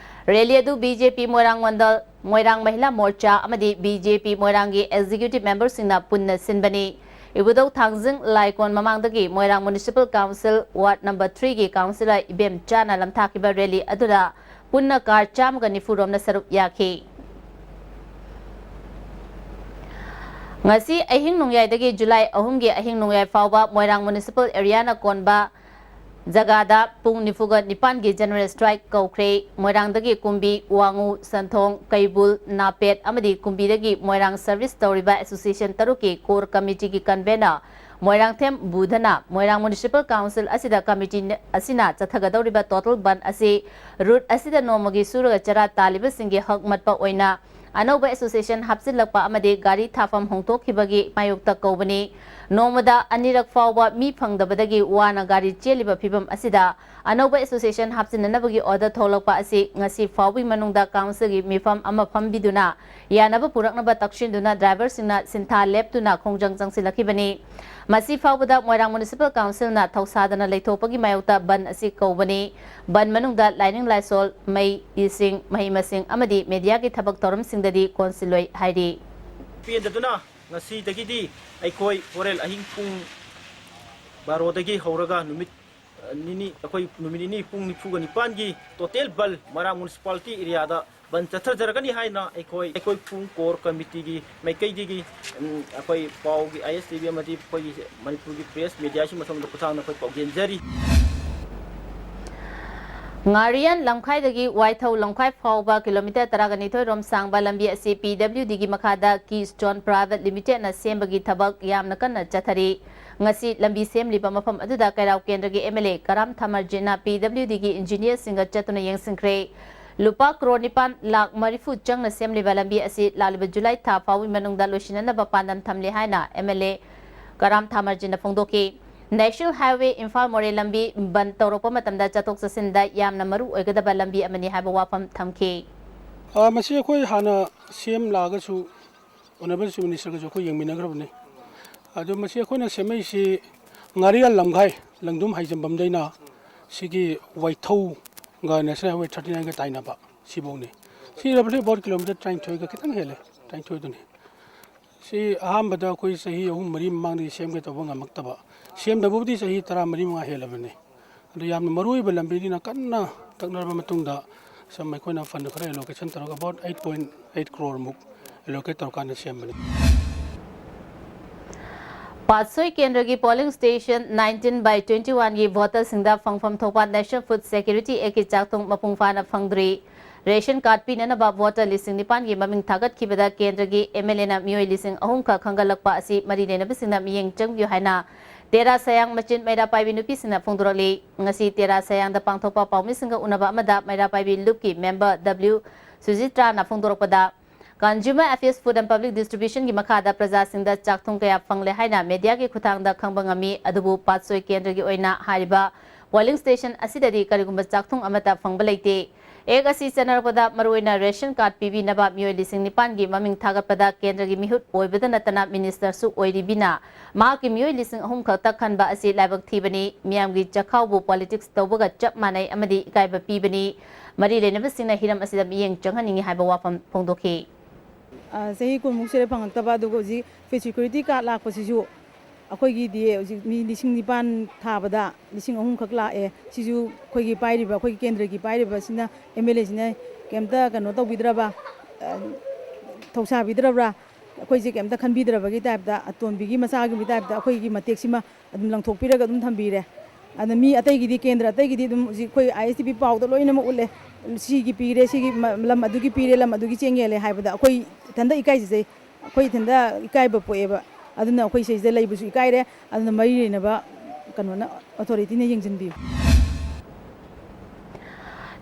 Rally ꯑꯗꯨ BJP ꯃꯣꯏꯔꯥꯡ ꯃꯟꯗꯜ, ꯃꯣꯏꯔꯥꯡ ꯃꯍꯤꯂꯥ ꯃꯣꯔꯆꯥ ꯑꯃꯗꯤ BJP ꯃꯣꯏꯔꯥꯡꯒꯤ executive memberꯁꯤꯡꯅ ꯄꯨꯟꯅ ꯁꯤꯟꯕꯅꯤ꯫ ꯏꯕꯨꯙꯧ ꯊꯥꯡꯖꯤꯡ ꯂꯥꯏꯀꯣꯟ ꯃꯃꯥꯡꯗꯒꯤ ꯃꯣꯏꯔꯥꯡ Municipal Council Ward number threeꯒꯤ councillor ꯏꯕꯦꯝꯆꯥꯅ ꯂꯝꯊꯥꯈꯤꯕ rally ꯑꯗꯨꯗ ꯄꯨꯟꯅ car ꯆꯥꯝꯃꯒ ꯅꯤꯐꯨ ꯔꯣꯝꯅ ꯁꯔꯨꯛ ꯌꯥꯈꯤ꯫ ꯉꯁꯤ ꯑꯍꯤꯡ ꯅꯣꯡꯌꯥꯏꯗꯒꯤ July ꯑꯍꯨꯝꯒꯤ ꯑꯍꯤꯡ ꯅꯣꯡꯌꯥꯏ ꯐꯥꯎꯕ ꯃꯣꯏꯔꯥꯡ Municipal Areaꯅ ꯀꯣꯟꯕ ꯖꯒꯥꯗ ꯄꯨꯡ ꯅꯤꯐꯨꯒ ꯅꯤꯄꯥꯟꯒꯤ general strike ꯀꯧꯈ꯭ꯔꯦ꯫ ꯃꯣꯏꯔꯥꯡꯗꯒꯤ ꯀꯨꯝꯕꯤ, ꯋꯥꯉꯨ, ꯁꯟꯊꯣꯡ, ꯀꯩꯕꯨꯜ, ꯅꯥꯄꯦꯠ ꯑꯃꯗꯤ ꯀꯨꯝꯕꯤꯗꯒꯤ ꯃꯣꯏꯔꯥꯡ service ꯇꯧꯔꯤꯕ association ꯇꯔꯨꯛꯀꯤ core committeeꯒꯤ convener ꯃꯣꯏꯔꯥꯡꯊꯦꯝ ꯕꯨꯙꯅ ꯃꯣꯏꯔꯥꯡ Municipal Council ꯑꯁꯤꯗ committee ꯑꯁꯤꯅ ꯆꯠꯊꯒꯗꯧꯔꯤꯕ total ꯕꯟ ꯑꯁꯤ route ꯑꯁꯤꯗ ꯅꯣꯡꯃꯒꯤ ꯁꯨꯔꯒ ꯆꯔꯥ ꯇꯥꯜꯂꯤꯕꯁꯤꯡꯒꯤ ꯍꯛ ꯃꯠꯄ ꯑꯣꯏꯅ ꯑꯅꯧꯕ association ꯍꯥꯞꯆꯤꯜꯂꯛꯄ ꯑꯃꯗꯤ ꯒꯥꯔꯤ ꯊꯥꯐꯝ ꯍꯣꯡꯗꯣꯛꯈꯤꯕꯒꯤ ꯃꯥꯌꯣꯛꯇ ꯀꯧꯕꯅꯤ꯫ ꯅꯣꯡꯃꯗ ꯑꯅꯤꯔꯛ ꯐꯥꯎꯕ ꯃꯤ ꯐꯪꯗꯕꯗꯒꯤ ꯋꯥꯅ ꯒꯥꯔꯤ ꯆꯦꯜꯂꯤꯕ ꯐꯤꯚꯝ ꯑꯁꯤꯗ ꯑꯅꯧꯕ association ꯍꯥꯞꯆꯤꯟꯅꯅꯕꯒꯤ order ꯊꯣꯛꯂꯛꯄ ꯑꯁꯤ ꯉꯁꯤ ꯐꯥꯎꯕꯒꯤ ꯃꯅꯨꯡꯗ councilꯒꯤ ꯃꯤꯐꯝ ꯑꯃ ꯐꯝꯕꯤꯗꯨꯅ ꯌꯥꯅꯕ ꯄꯨꯔꯛꯅꯕ ꯇꯛꯁꯤꯟꯗꯨꯅ driverꯁꯤꯡꯅ ꯁꯤꯟꯊꯥ ꯂꯦꯞꯇꯨꯅ ꯈꯣꯡꯖꯪ ꯆꯪꯁꯤꯜꯂꯛꯈꯤꯕꯅꯤ꯫ ꯃꯁꯤ ꯐꯥꯎꯕꯗ ꯃꯣꯏꯔꯥꯡ Municipal Councilꯅ ꯊꯧꯁꯥꯗꯅ ꯂꯩꯊꯣꯛꯄꯒꯤ ꯃꯥꯌꯣꯛꯇ ꯕꯟ ꯑꯁꯤ ꯀꯧꯕꯅꯤ꯫ ꯕꯟ ꯃꯅꯨꯡꯗ ꯂꯥꯏꯅꯤꯡ ꯂꯥꯏꯁꯣꯜ, ꯃꯩ, ꯏꯁꯤꯡ, ꯃꯍꯩ ꯃꯁꯤꯡ ꯑꯃꯗꯤ mediaꯒꯤ ꯊꯕꯛ ꯊꯧꯔꯝꯁꯤꯡꯗꯗꯤ ꯀꯣꯟꯁꯤꯜꯂꯣꯏ ꯍꯥꯏꯔꯤ꯫ ꯄꯦꯟꯗꯗꯨꯅ ꯉꯁꯤꯗꯒꯤꯗꯤ ꯑꯩꯈꯣꯏ ꯍꯣꯔꯦꯟ ꯑꯍꯤꯡ ꯄꯨꯡ ꯕꯥꯔꯣꯗꯒꯤ ꯍꯧꯔꯒ ꯅꯨꯃꯤꯠ, ꯑ, ꯅꯤꯅꯤ, ꯑꯩꯈꯣꯏ ꯅꯨꯃꯤꯠ ꯅꯤꯅꯤ ꯄꯨꯡ ꯅꯤꯐꯨꯒ ꯅꯤꯄꯥꯟꯒꯤ total ꯕꯟ ꯃꯔꯥꯡ municipality areaꯗ ꯕꯟ ꯆꯠꯊꯖꯔꯒꯅꯤ ꯍꯥꯏꯅ ꯑꯩꯈꯣꯏ, ꯑꯩꯈꯣꯏ ꯈꯣꯡ core committeeꯒꯤ ꯃꯥꯏꯀꯩꯗꯒꯤ, ꯎꯝ, ꯑꯩꯈꯣꯏ ꯄꯥꯎꯒꯤ, ISTV ꯑꯃꯗꯤ ꯑꯩꯈꯣꯏꯒꯤ ꯃꯅꯤꯄꯨꯔꯒꯤ press mediaꯁꯤꯡ ꯃꯊꯪꯗ ꯈꯨꯠꯊꯥꯡꯗ ꯑꯩꯈꯣꯏ ꯄꯥꯎ ꯆꯦꯟꯖꯔꯤ꯫ ꯉꯥꯔꯤꯌꯥꯟ ꯂꯝꯈꯥꯏꯗꯒꯤ ꯋꯥꯏꯊꯧ ꯂꯝꯈꯥꯏ ꯐꯥꯎꯕ kilometre ꯇꯔꯥꯒ ꯅꯤꯊꯣꯏ ꯔꯣꯝ ꯁꯥꯡꯕ ꯂꯝꯕꯤ ꯑꯁꯤ PWDꯒꯤ ꯃꯈꯥꯗ Keystone Private Limitedꯅ ꯁꯦꯝꯕꯒꯤ ꯊꯕꯛ ꯌꯥꯝꯅ ꯀꯟꯅ ꯆꯠꯊꯔꯤ꯫ ꯉꯁꯤ ꯂꯝꯕꯤ ꯁꯦꯝꯂꯤꯕ ꯃꯐꯝ ꯑꯗꯨꯗ ꯀꯩꯔꯥꯎ ꯀꯦꯟꯗ꯭ꯔꯒꯤ MLA ꯀꯔꯥꯝ ꯊꯥꯃꯔꯖꯤꯠꯅ PWDꯒꯤ engineerꯁꯤꯡꯒ ꯆꯠꯇꯨꯅ ꯌꯦꯡꯁꯤꯟꯈ꯭ꯔꯦ꯫ ꯂꯨꯄꯥ ꯀ꯭ꯔꯣꯔ ꯅꯤꯄꯥꯟ ꯂꯥꯈ ꯃꯔꯤꯐꯨ ꯆꯪꯅ ꯁꯦꯝꯂꯤꯕ ꯂꯝꯕꯤ ꯑꯁꯤ ꯂꯥꯛꯂꯤꯕ ꯖꯨꯂꯥꯏ ꯊꯥ ꯐꯥꯎꯒꯤ ꯃꯅꯨꯡꯗ ꯂꯣꯏꯁꯤꯟꯅꯅꯕ ꯄꯥꯟꯗꯝ ꯊꯝꯂꯦ ꯍꯥꯏꯅ MLA ꯀꯔꯥꯝ ꯊꯥꯃꯔꯖꯤꯠꯅ ꯐꯣꯡꯗꯣꯛꯈꯤ꯫ National Highway ꯏꯝꯐꯥꯜ ꯃꯣꯔꯦ ꯂꯝꯕꯤ ꯕꯟ ꯇꯧꯔꯛꯄ ꯃꯇꯝꯗ ꯆꯠꯊꯣꯛ ꯆꯠꯁꯤꯟꯗ ꯌꯥꯝꯅ ꯃꯔꯨ ꯑꯣꯏꯒꯗꯕ ꯂꯝꯕꯤ ꯑꯃꯅꯤ ꯍꯥꯏꯕ ꯋꯥꯐꯝ ꯊꯝꯈꯤ꯫ ꯑ, ꯃꯁꯤ ꯑꯩꯈꯣꯏ ꯍꯥꯟꯅ ꯁꯦꯝ ꯂꯥꯛꯑꯒꯁꯨ Honourable Chief Ministerꯒꯁꯨ ꯑꯩꯈꯣꯏ ꯌꯦꯡꯃꯤꯟꯅꯈ꯭ꯔꯕꯅꯤ꯫ ꯑꯗꯣ ꯃꯁꯤ ꯑꯩꯈꯣꯏꯅ ꯁꯦꯝꯃꯛꯏꯁꯤ ꯉꯥꯔꯤꯌꯥꯟ ꯂꯝꯈꯥꯏ, ꯂꯪꯗꯨꯝ ꯍꯥꯏꯖꯟꯐꯝꯗꯩꯅ ꯁꯤꯒꯤ ꯋꯥꯏꯊꯧꯒ National Highway thirty nineꯒ ꯇꯥꯏꯅꯕ ꯁꯤꯐꯧꯅꯤ꯫ ꯁꯤ roughly about kilometre ꯇꯔꯥꯅꯤꯊꯣꯏꯒ ꯈꯤꯇꯪ ꯍꯦꯜꯂꯦ, ꯇꯔꯥꯅꯤꯊꯣꯏꯗꯨꯅꯤ꯫ ꯁꯤ ꯑꯍꯥꯟꯕꯗ ꯑꯩꯈꯣꯏ ꯆꯍꯤ ꯑꯍꯨꯝ ꯃꯔꯤ ꯃꯃꯥꯡꯗꯒꯤ ꯁꯦꯝꯒꯦ ꯇꯧꯕ ꯉꯝꯃꯛꯇꯕ, ꯁꯦꯝꯗꯕꯕꯨꯗꯤ ꯆꯍꯤ ꯇꯔꯥ ꯃꯔꯤ ꯃꯉꯥ ꯍꯦꯜꯂꯕꯅꯤ꯫ ꯑꯗꯨ ꯌꯥꯝꯅ ꯃꯔꯨ ꯑꯣꯏꯕ ꯂꯝꯕꯤꯅꯤꯅ ꯀꯟꯅ ꯇꯛꯅꯔꯕ ꯃꯇꯨꯡꯗ ꯁꯨꯝ ꯑꯩꯈꯣꯏꯅ fund ꯈꯔ allocation ꯇꯧꯔꯒ about eight point eight crore ꯃꯨꯛ allocate ꯇꯧꯔꯀꯥꯟꯗ ꯁꯦꯝꯕꯅꯤ꯫ ꯄꯥꯠꯁꯣꯏ ꯀꯦꯟꯗ꯭ꯔꯒꯤ polling station nineteen by twenty-oneꯒꯤ voterꯁꯤꯡꯗ ꯐꯪꯐꯝ ꯊꯣꯛꯄ National Food Security Actꯀꯤ ꯆꯥꯛꯊꯨꯡ ꯃꯄꯨꯡ ꯐꯥꯅ ꯐꯪꯗ꯭ꯔꯤ꯫ Ration card ꯄꯤꯅꯅꯕ voter ꯂꯤꯁꯤꯡ ꯅꯤꯄꯥꯟꯒꯤ ꯃꯃꯤꯡ ꯊꯥꯒꯠꯈꯤꯕꯗ ꯀꯦꯟꯗ꯭ꯔꯒꯤ MLAꯅ ꯃꯤꯑꯣꯏ ꯂꯤꯁꯤꯡ ꯑꯍꯨꯝ ꯈꯛ ꯈꯟꯒꯠꯂꯛꯄ ꯑꯁꯤ ꯃꯔꯤ ꯂꯩꯅꯕꯁꯤꯡꯅ ꯃꯤꯠꯌꯦꯡ ꯆꯪꯕꯤꯌꯨ ꯍꯥꯏꯅ ꯇꯦꯔꯥ ꯁꯌꯥꯡ ꯃꯆꯤꯟ ꯃꯩꯔꯥ ꯄꯥꯏꯕꯤ ꯅꯨꯄꯤꯁꯤꯡꯅ ꯐꯣꯡꯗꯣꯔꯛꯂꯤ꯫ ꯉꯁꯤ ꯇꯦꯔꯥ ꯁꯌꯥꯡꯗ ꯄꯥꯡꯊꯣꯛꯄ ꯄꯥꯎꯃꯤꯁꯤꯡꯒ ꯎꯅꯕ ꯑꯃꯗ ꯃꯩꯔꯥ ꯄꯥꯏꯕꯤ ꯂꯨꯞꯀꯤ member W ꯁꯨꯖꯤꯇ꯭ꯔꯥꯅ ꯐꯣꯡꯗꯣꯔꯛꯄꯗ, Consumer Affairs, Food and Public Distributionꯒꯤ ꯃꯈꯥꯗ ꯄ꯭ꯔꯖꯥꯁꯤꯡꯗ ꯆꯥꯛꯊꯨꯡ ꯀꯌꯥ ꯐꯪꯂꯦ ꯍꯥꯏꯅ mediaꯒꯤ ꯈꯨꯠꯊꯥꯡꯗ ꯈꯪꯕ ꯉꯝꯃꯤ, ꯑꯗꯨꯕꯨ ꯄꯥꯠꯁꯣꯏ ꯀꯦꯟꯗ꯭ꯔꯒꯤ ꯑꯣꯏꯅ ꯍꯥꯏꯔꯤꯕ polling station ꯑꯁꯤꯗꯗꯤ ꯀꯔꯤꯒꯨꯝꯕ ꯆꯥꯛꯊꯨꯡ ꯑꯃꯠꯇ ꯐꯪꯕ ꯂꯩꯇꯦ꯫ Act ꯑꯁꯤ ꯆꯠꯅꯔꯛꯄꯗ ꯃꯔꯨꯑꯣꯏꯅ ration card ꯄꯤꯕꯤꯅꯕ ꯃꯤꯑꯣꯏ ꯂꯤꯁꯤꯡ ꯅꯤꯄꯥꯟꯒꯤ ꯃꯃꯤꯡ ꯊꯥꯒꯠꯄꯗ ꯀꯦꯟꯗ꯭ꯔꯒꯤ ꯃꯤꯍꯨꯠ ꯑꯣꯏꯕꯗ ꯅꯠꯇꯅ ministerꯁꯨ ꯑꯣꯏꯔꯤꯕꯤꯅ ꯃꯍꯥꯛꯀꯤ ꯃꯤꯑꯣꯏ ꯂꯤꯁꯤꯡ ꯑꯍꯨꯝ ꯈꯛꯇ ꯈꯟꯕ ꯑꯁꯤ ꯂꯥꯏꯕꯛ ꯊꯤꯕꯅꯤ꯫ ꯃꯤꯌꯥꯝꯒꯤ ꯆꯈꯥꯎꯕꯨ politics ꯇꯧꯕꯒ ꯆꯞ ꯃꯥꯟꯅꯩ ꯑꯃꯗꯤ ꯏꯀꯥꯏꯕ ꯄꯤꯕꯅꯤ꯫ ꯃꯔꯤ ꯂꯩꯅꯕꯁꯤꯡꯅ ꯍꯤꯔꯝ ꯑꯁꯤꯗ ꯃꯤꯠꯌꯦꯡ ꯆꯪꯍꯟꯅꯤꯡꯏ ꯍꯥꯏꯕ ꯋꯥꯐꯝ ꯐꯣꯡꯗꯣꯛꯈꯤ꯫ ꯑ, ꯆꯍꯤ ꯀꯨꯟꯃꯨꯛ ꯁꯨꯔꯦ ꯐꯪꯉꯛꯇꯕ, ꯑꯗꯨꯒ ꯍꯧꯖꯤꯛ food security card ꯂꯥꯛꯄꯁꯤꯁꯨ ꯑꯩꯈꯣꯏꯒꯤꯗꯤ ꯍꯧꯖꯤꯛ ꯃꯤ ꯂꯤꯁꯤꯡ ꯅꯤꯄꯥꯟ ꯊꯥꯕꯗ ꯂꯤꯁꯤꯡ ꯑꯍꯨꯝ ꯈꯛ ꯂꯥꯛꯑꯦ꯫ ꯁꯤꯁꯨ ꯑꯩꯈꯣꯏꯒꯤ ꯄꯥꯏꯔꯤꯕ, ꯑꯩꯈꯣꯏꯒꯤ ꯀꯦꯟꯗ꯭ꯔꯒꯤ ꯄꯥꯏꯔꯤꯕꯁꯤꯅ, ꯑꯦꯝ ꯑꯦꯜ ꯑꯦꯁꯤꯅ ꯀꯩꯝꯇ ꯀꯩꯅꯣ ꯇꯧꯕꯤꯗ꯭ꯔꯕ, ꯑ, ꯊꯧꯁꯥꯕꯤꯗ꯭ꯔꯕ꯭ꯔꯥ? ꯑꯩꯈꯣꯏꯁꯦ ꯀꯩꯝꯇ ꯈꯟꯕꯤꯗ꯭ꯔꯕꯒꯤ ꯇꯥꯏꯞꯇ, ꯑꯇꯣꯟꯕꯤꯒꯤ ꯃꯆꯥꯒꯤ ꯇꯥꯏꯞꯇ ꯑꯩꯈꯣꯏꯒꯤ ꯃꯇꯦꯛꯁꯤꯃ ꯑꯗꯨꯝ ꯂꯪꯊꯣꯛꯄꯤꯔꯒ ꯑꯗꯨꯝ ꯊꯝꯕꯤꯔꯦ꯫ ꯑꯗꯨꯅ ꯃꯤ ꯑꯇꯩꯒꯤꯗꯤ, ꯀꯦꯟꯗ꯭ꯔ ꯑꯇꯩꯒꯤꯗꯤ ꯑꯗꯨꯝ ꯍꯧꯖꯤꯛ ꯑꯩꯈꯣꯏ ꯑꯥꯏ ꯑꯦꯁ ꯇꯤ ꯚꯤ ꯄꯥꯎꯗ ꯂꯣꯏꯅꯃꯛ ꯎꯠꯂꯦ꯫ ꯁꯤꯒꯤ ꯄꯤꯔꯦ, ꯁꯤꯒꯤ ꯃ-, ꯂꯝ ꯑꯗꯨꯒꯤ ꯄꯤꯔꯦ, ꯂꯝ ꯑꯗꯨꯒꯤ ꯆꯦꯡ ꯌꯦꯜꯂꯦ ꯍꯥꯏꯕꯗ ꯑꯩꯈꯣꯏ ꯏꯊꯟꯗ ꯏꯀꯥꯏꯖꯖꯩ꯫ ꯑꯩꯈꯣꯏ ꯏꯊꯟꯗ ꯏꯀꯥꯏꯕ ꯄꯣꯛꯑꯦꯕ꯫ ꯑꯗꯨꯅ ꯑꯩꯈꯣꯏ ꯁꯤꯁꯤꯗ ꯂꯩꯕꯁꯨ ꯏꯀꯥꯏꯔꯦ꯫ ꯑꯗꯨꯅ ꯃꯔꯤ ꯂꯩꯅꯕ ꯀꯩꯅꯣꯅ, ꯑꯣꯊꯣꯔꯤꯇꯤꯅ ꯌꯦꯡꯁꯤꯟꯕꯤꯌꯨ꯫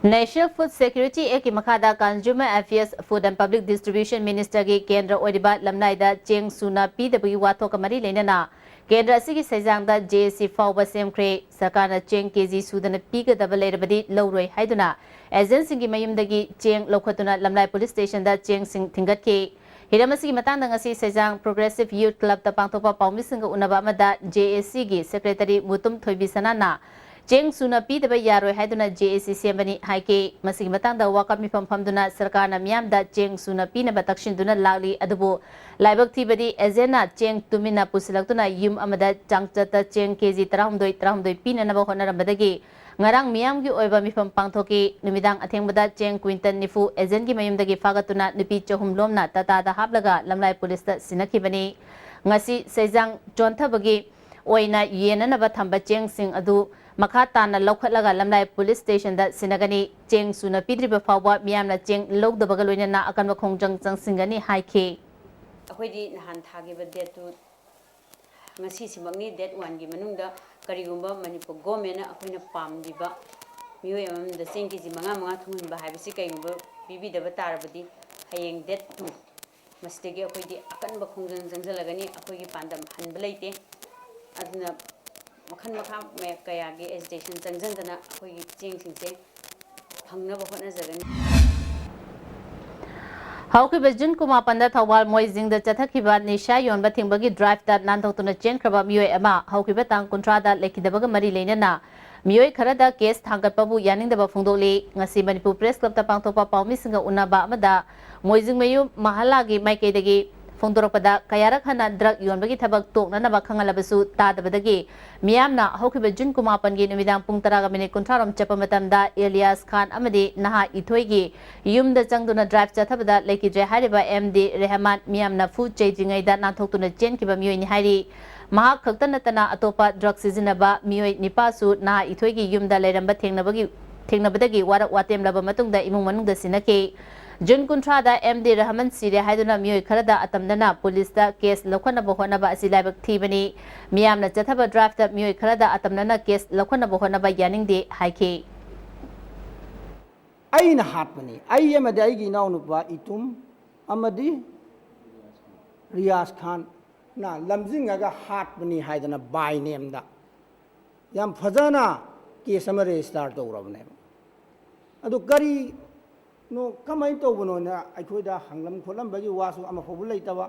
National Food Security Act ꯀꯤ ꯃꯈꯥꯗ Consumer Affairs, Food and Public Distribution Minister ꯒꯤ ꯀꯦꯟꯗ꯭ꯔ ꯑꯣꯏꯔꯤꯕ ꯂꯝꯂꯥꯏꯗ ꯆꯦꯡ ꯁꯨꯅ ꯄꯤꯗꯕꯒꯤ ꯋꯥꯊꯣꯛꯀ ꯃꯔꯤ ꯂꯩꯅꯅ ꯀꯦꯟꯗ꯭ꯔ ꯑꯁꯤꯒꯤ ꯁꯩꯖꯥꯡꯗ J A C ꯐꯥꯎꯕ ꯁꯦꯝꯈ꯭ꯔꯦ꯫ ꯁꯔꯀꯥꯔꯅ ꯆꯦꯡ ꯀꯦ ꯖꯤ ꯁꯨꯗꯅ ꯄꯤꯒꯗꯕ ꯂꯩꯔꯕꯗꯤ ꯂꯧꯔꯣꯏ ꯍꯥꯏꯗꯨꯅ ꯑꯦꯖꯦꯟꯁꯤꯡꯒꯤ ꯃꯌꯨꯝꯗꯒꯤ ꯆꯦꯡ ꯂꯧꯈꯠꯇꯨꯅ ꯂꯝꯂꯥꯏ ꯄꯨꯂꯤꯁ ꯁ꯭ꯇꯦꯁꯟꯗ ꯆꯦꯡꯁꯤꯡ ꯊꯤꯟꯒꯠꯈꯤ꯫ ꯍꯤꯔꯝ ꯑꯁꯤꯒꯤ ꯃꯇꯥꯡꯗ ꯉꯁꯤ ꯁꯩꯖꯥꯡ Progressive Youth Club ꯇ ꯄꯥꯡꯊꯣꯛꯄ ꯄꯥꯎꯃꯤꯁꯤꯡꯒ ꯎꯅꯕ ꯑꯃꯗ J A C ꯒꯤ ꯁꯦꯀ꯭ꯔꯦꯇꯔꯤ ꯃꯨꯇꯨꯝ ꯊꯣꯏꯕꯤꯁꯅꯥꯅ ꯆꯦꯡ ꯁꯨꯅ ꯄꯤꯗꯕ ꯌꯥꯔꯣꯏ ꯍꯥꯏꯗꯨꯅ J A C ꯁꯦꯝꯕꯅꯤ ꯍꯥꯏꯈꯤ꯫ ꯃꯁꯤꯒꯤ ꯃꯇꯥꯡꯗ ꯋꯥꯀꯠ ꯃꯤꯐꯝ ꯐꯝꯗꯨꯅ ꯁꯔꯀꯥꯔꯅ ꯃꯤꯌꯥꯝꯗ ꯆꯦꯡ ꯁꯨꯅ ꯄꯤꯅꯕ ꯇꯛꯁꯤꯟꯗꯨꯅ ꯂꯥꯛꯂꯤ, ꯑꯗꯨꯕꯨ ꯂꯥꯏꯕꯛ ꯊꯤꯕꯗꯤ ꯑꯦꯖꯦꯟꯅ ꯆꯦꯡ ꯇꯨꯃꯤꯟꯅ ꯄꯨꯁꯤꯜꯂꯛꯇꯨꯅ ꯌꯨꯝ ꯑꯃꯗ ꯆꯥꯡꯆꯠꯇ ꯆꯦꯡ ꯀꯦ ꯖꯤ ꯇꯔꯥꯍꯨꯝꯗꯣꯏ, ꯇꯔꯥꯍꯨꯝꯗꯣꯏ ꯄꯤꯅꯅꯕ ꯍꯣꯠꯅꯔꯝꯕꯗꯒꯤ ꯉꯔꯥꯡ ꯃꯤꯌꯥꯝꯒꯤ ꯑꯣꯏꯕ ꯃꯤꯐꯝ ꯄꯥꯡꯊꯣꯛꯈꯤ꯫ ꯅꯨꯃꯤꯗꯥꯡ ꯑꯊꯦꯡꯕꯗ ꯆꯦꯡ ꯀ꯭ꯋꯤꯟꯇꯜ ꯅꯤꯐꯨ ꯑꯦꯖꯦꯟꯒꯤ ꯃꯌꯨꯝꯗꯒꯤ ꯐꯥꯒꯠꯇꯨꯅ ꯅꯨꯄꯤ ꯆꯍꯨꯝ ꯂꯣꯝꯅ ꯇꯥꯇꯥꯗ ꯍꯥꯞꯂꯒ ꯂꯝꯂꯥꯏ ꯄꯨꯂꯤꯁꯇ ꯁꯤꯟꯅꯈꯤꯕꯅꯤ꯫ ꯉꯁꯤ ꯁꯩꯖꯥꯡ ꯆꯣꯟꯊꯕꯒꯤ ꯑꯣꯏꯅ ꯌꯦꯟꯅꯅꯕ ꯊꯝꯕ ꯆꯦꯡꯁꯤꯡ ꯑꯗꯨ ꯃꯈꯥ ꯇꯥꯅ ꯂꯧꯈꯠꯂꯒ ꯂꯝꯂꯥꯏ ꯄꯨꯂꯤꯁ ꯁ꯭ꯇꯦꯁꯟꯗ ꯁꯤꯟꯅꯒꯅꯤ꯫ ꯆꯦꯡ ꯁꯨꯅ ꯄꯤꯗ꯭ꯔꯤꯕ ꯐꯥꯎꯕ ꯃꯤꯌꯥꯝꯅ ꯆꯦꯡ ꯂꯧꯗꯕꯒ ꯂꯣꯏꯅꯅ ꯑꯀꯟꯕ ꯈꯣꯡꯖꯪ ꯆꯪꯁꯤꯟꯒꯅꯤ ꯍꯥꯏꯈꯤ꯫ ꯑꯩꯈꯣꯏꯗꯤ ꯅꯍꯥꯟ ꯊꯥꯈꯤꯕ ꯗꯦꯠꯇꯨ ꯉꯁꯤꯁꯤꯃꯛꯅꯤ꯫ ꯗꯦꯠ ꯋꯥꯟꯒꯤ ꯃꯅꯨꯡꯗ ꯀꯔꯤꯒꯨꯝꯕ ꯃꯅꯤꯄꯨꯔ ꯒꯣꯔꯃꯦꯟꯅ ꯑꯩꯈꯣꯏꯅ ꯄꯥꯝꯂꯤꯕ ꯃꯤꯑꯣꯏ ꯑꯃꯃꯝꯗ ꯆꯦꯡ ꯀꯦ ꯖꯤ ꯃꯉꯥ ꯃꯉꯥ ꯊꯨꯡꯍꯟꯕ ꯍꯥꯏꯕꯁꯤ ꯀꯔꯤꯒꯨꯝꯕ ꯄꯤꯕꯤꯗꯕ ꯇꯥꯔꯕꯗꯤ ꯍꯌꯦꯡ ꯗꯦꯠ ꯇꯨ ꯃꯁꯤꯗꯒꯤ ꯑꯩꯈꯣꯏꯗꯤ ꯑꯀꯟꯕ ꯈꯣꯡꯖꯪ ꯆꯪꯁꯤꯜꯂꯒꯅꯤ꯫ ꯑꯩꯈꯣꯏꯒꯤ ꯄꯥꯟꯗꯝ ꯍꯟꯕ ꯂꯩꯇꯦ꯫ ꯑꯗꯨꯅ ꯃꯈꯜ ꯃꯈꯥ ꯀꯌꯥꯒꯤ ꯑꯦꯖꯤꯇꯦꯁꯟ ꯆꯪꯁꯤꯟꯗꯅ ꯑꯩꯈꯣꯏꯒꯤ ꯆꯦꯡꯁꯤꯡꯁꯦ ꯐꯪꯅꯕ ꯍꯣꯠꯅꯖꯒꯅꯤ꯫ ꯍꯧꯈꯤꯕ ꯖꯨꯟ ꯀꯨꯟꯃꯥꯄꯟꯗ ꯊꯧꯕꯥꯜ ꯃꯣꯏꯖꯤꯡꯗ ꯆꯠꯊꯈꯤꯕ ꯅꯤꯁꯥ ꯌꯣꯟꯕ ꯊꯤꯡꯕꯒꯤ ꯗ꯭ꯔꯥꯏꯚꯇ ꯅꯥꯟꯊꯣꯛꯇꯨꯅ ꯆꯦꯟꯈ꯭ꯔꯕ ꯃꯤꯑꯣꯏ ꯑꯃ ꯍꯧꯈꯤꯕ ꯇꯥꯡ ꯀꯨꯟꯊ꯭ꯔꯥꯗ ꯂꯩꯈꯤꯗꯕꯒ ꯃꯔꯤ ꯂꯩꯅꯅ ꯃꯤꯑꯣꯏ ꯈꯔꯗ ꯀꯦꯁ ꯊꯥꯡꯒꯠꯄꯕꯨ ꯌꯥꯅꯤꯡꯗꯕ ꯐꯣꯡꯗꯣꯛꯂꯤ꯫ ꯉꯁꯤ ꯃꯅꯤꯄꯨꯔ ꯄ꯭ꯔꯦꯁ ꯀ꯭ꯂꯕꯇ ꯄꯥꯡꯊꯣꯛꯄ ꯄꯥꯎꯃꯤꯁꯤꯡꯒ ꯎꯅꯕ ꯑꯃꯗ ꯃꯣꯏꯖꯤꯡꯃꯌꯨꯝ ꯃꯍꯜꯂꯥꯒꯤ ꯃꯥꯏꯀꯩꯗꯒꯤ ꯐꯣꯡꯗꯣꯔꯛꯄꯗ, ꯀꯌꯥꯔꯛ ꯍꯟꯅ ꯗ꯭ꯔꯒ ꯌꯣꯟꯕꯒꯤ ꯊꯕꯛ ꯇꯣꯛꯅꯅꯕ ꯈꯪꯍꯜꯂꯕꯁꯨ ꯇꯥꯗꯕꯗꯒꯤ ꯃꯤꯌꯥꯝꯅ ꯍꯧꯈꯤꯕ ꯖꯨꯟ ꯀꯨꯟꯃꯥꯄꯟꯒꯤ ꯅꯨꯃꯤꯗꯥꯡ ꯄꯨꯡ ꯇꯔꯥꯒ ꯃꯤꯅꯤꯠ ꯀꯨꯟꯊ꯭ꯔꯥ ꯔꯣꯝ ꯆꯠꯄ ꯃꯇꯝꯗ ꯏꯂꯤꯌꯥꯁ ꯈꯥꯟ ꯑꯃꯗꯤ ꯅꯍꯥ ꯏꯊꯣꯏꯒꯤ ꯌꯨꯝꯗ ꯆꯪꯗꯨꯅ ꯗ꯭ꯔꯥꯏꯚ ꯆꯠꯊꯕꯗ ꯂꯩꯈꯤꯗ꯭ꯔꯦ ꯍꯥꯏꯔꯤꯕ ꯑꯦꯝ ꯗꯤ ꯔꯦꯍꯃꯥꯟ ꯃꯤꯌꯥꯝꯅ ꯐꯨ ꯆꯩꯗ꯭ꯔꯤꯉꯩꯗ ꯅꯥꯟꯊꯣꯛꯇꯨꯅ ꯆꯦꯟꯈꯤꯕ ꯃꯤꯑꯣꯏꯅꯤ ꯍꯥꯏꯔꯤ꯫ ꯃꯍꯥꯛ ꯈꯛꯇ ꯅꯠꯇꯅ ꯑꯇꯣꯞꯄ ꯗ꯭ꯔꯒ ꯁꯤꯖꯤꯟꯅꯕ ꯃꯤꯑꯣꯏ ꯅꯤꯄꯥꯁꯨ ꯅꯍꯥ ꯏꯊꯣꯏꯒꯤ ꯌꯨꯝꯗ ꯂꯩꯔꯝꯕ ꯊꯦꯡꯅꯕꯒꯤ, ꯊꯦꯡꯅꯕꯗꯒꯤ ꯋꯥꯔꯛ ꯋꯥꯇꯦꯝꯂꯕ ꯃꯇꯨꯡꯗ ꯏꯃꯨꯡ ꯃꯅꯨꯡꯗ ꯁꯤꯟꯅꯈꯤ꯫ ꯖꯨꯟ ꯀꯨꯟꯊ꯭ꯔꯥꯗ ꯑꯦꯝ ꯗꯤ ꯔꯍꯃꯟ ꯁꯤꯔꯦ ꯍꯥꯏꯗꯨꯅ ꯃꯤꯑꯣꯏ ꯈꯔꯗ ꯑꯇꯝꯅꯅ ꯄꯨꯂꯤꯁꯇ ꯀꯦꯁ ꯂꯧꯈꯠꯅꯕ ꯍꯣꯠꯅꯕ ꯑꯁꯤ ꯂꯥꯏꯕꯛ ꯊꯤꯕꯅꯤ꯫ ꯃꯤꯌꯥꯝꯅ ꯆꯠꯊꯕ ꯗ꯭ꯔꯥꯏꯚꯇ ꯃꯤꯑꯣꯏ ꯈꯔꯗ ꯑꯇꯝꯅꯅ ꯀꯦꯁ ꯂꯧꯈꯠꯅꯕ ꯍꯣꯠꯅꯕ ꯌꯥꯅꯤꯡꯗꯦ ꯍꯥꯏꯈꯤ꯫ ꯑꯩꯅ ꯍꯥꯠꯄꯅꯤ, ꯑꯩ ꯑꯃꯗꯤ ꯑꯩꯒꯤ ꯏꯅꯥꯎꯅꯨꯄꯥ ꯏꯇꯨꯝ ꯑꯃꯗꯤ ꯔꯤꯌꯥꯖ ꯈꯥꯟꯅ ꯂꯝꯖꯤꯡꯉꯒ ꯍꯥꯠꯄꯅꯤ ꯍꯥꯏꯗꯅ by name ꯗ ꯌꯥꯝ ꯐꯖꯅ ꯀꯦꯁ ꯑꯃ ꯔꯦꯖꯤꯁꯇꯥꯔ ꯇꯧꯔꯕꯅꯦꯕ꯫ ꯑꯗꯨ ꯀꯔꯤꯅꯣ, ꯀꯃꯥꯏꯅ ꯇꯧꯕꯅꯣꯅ ꯑꯩꯈꯣꯏꯗ ꯍꯪꯂꯝ ꯈꯣꯠꯂꯝꯕꯒꯤ ꯋꯥꯁꯨ ꯑꯃꯐꯥꯎꯕ ꯂꯩꯇꯕ,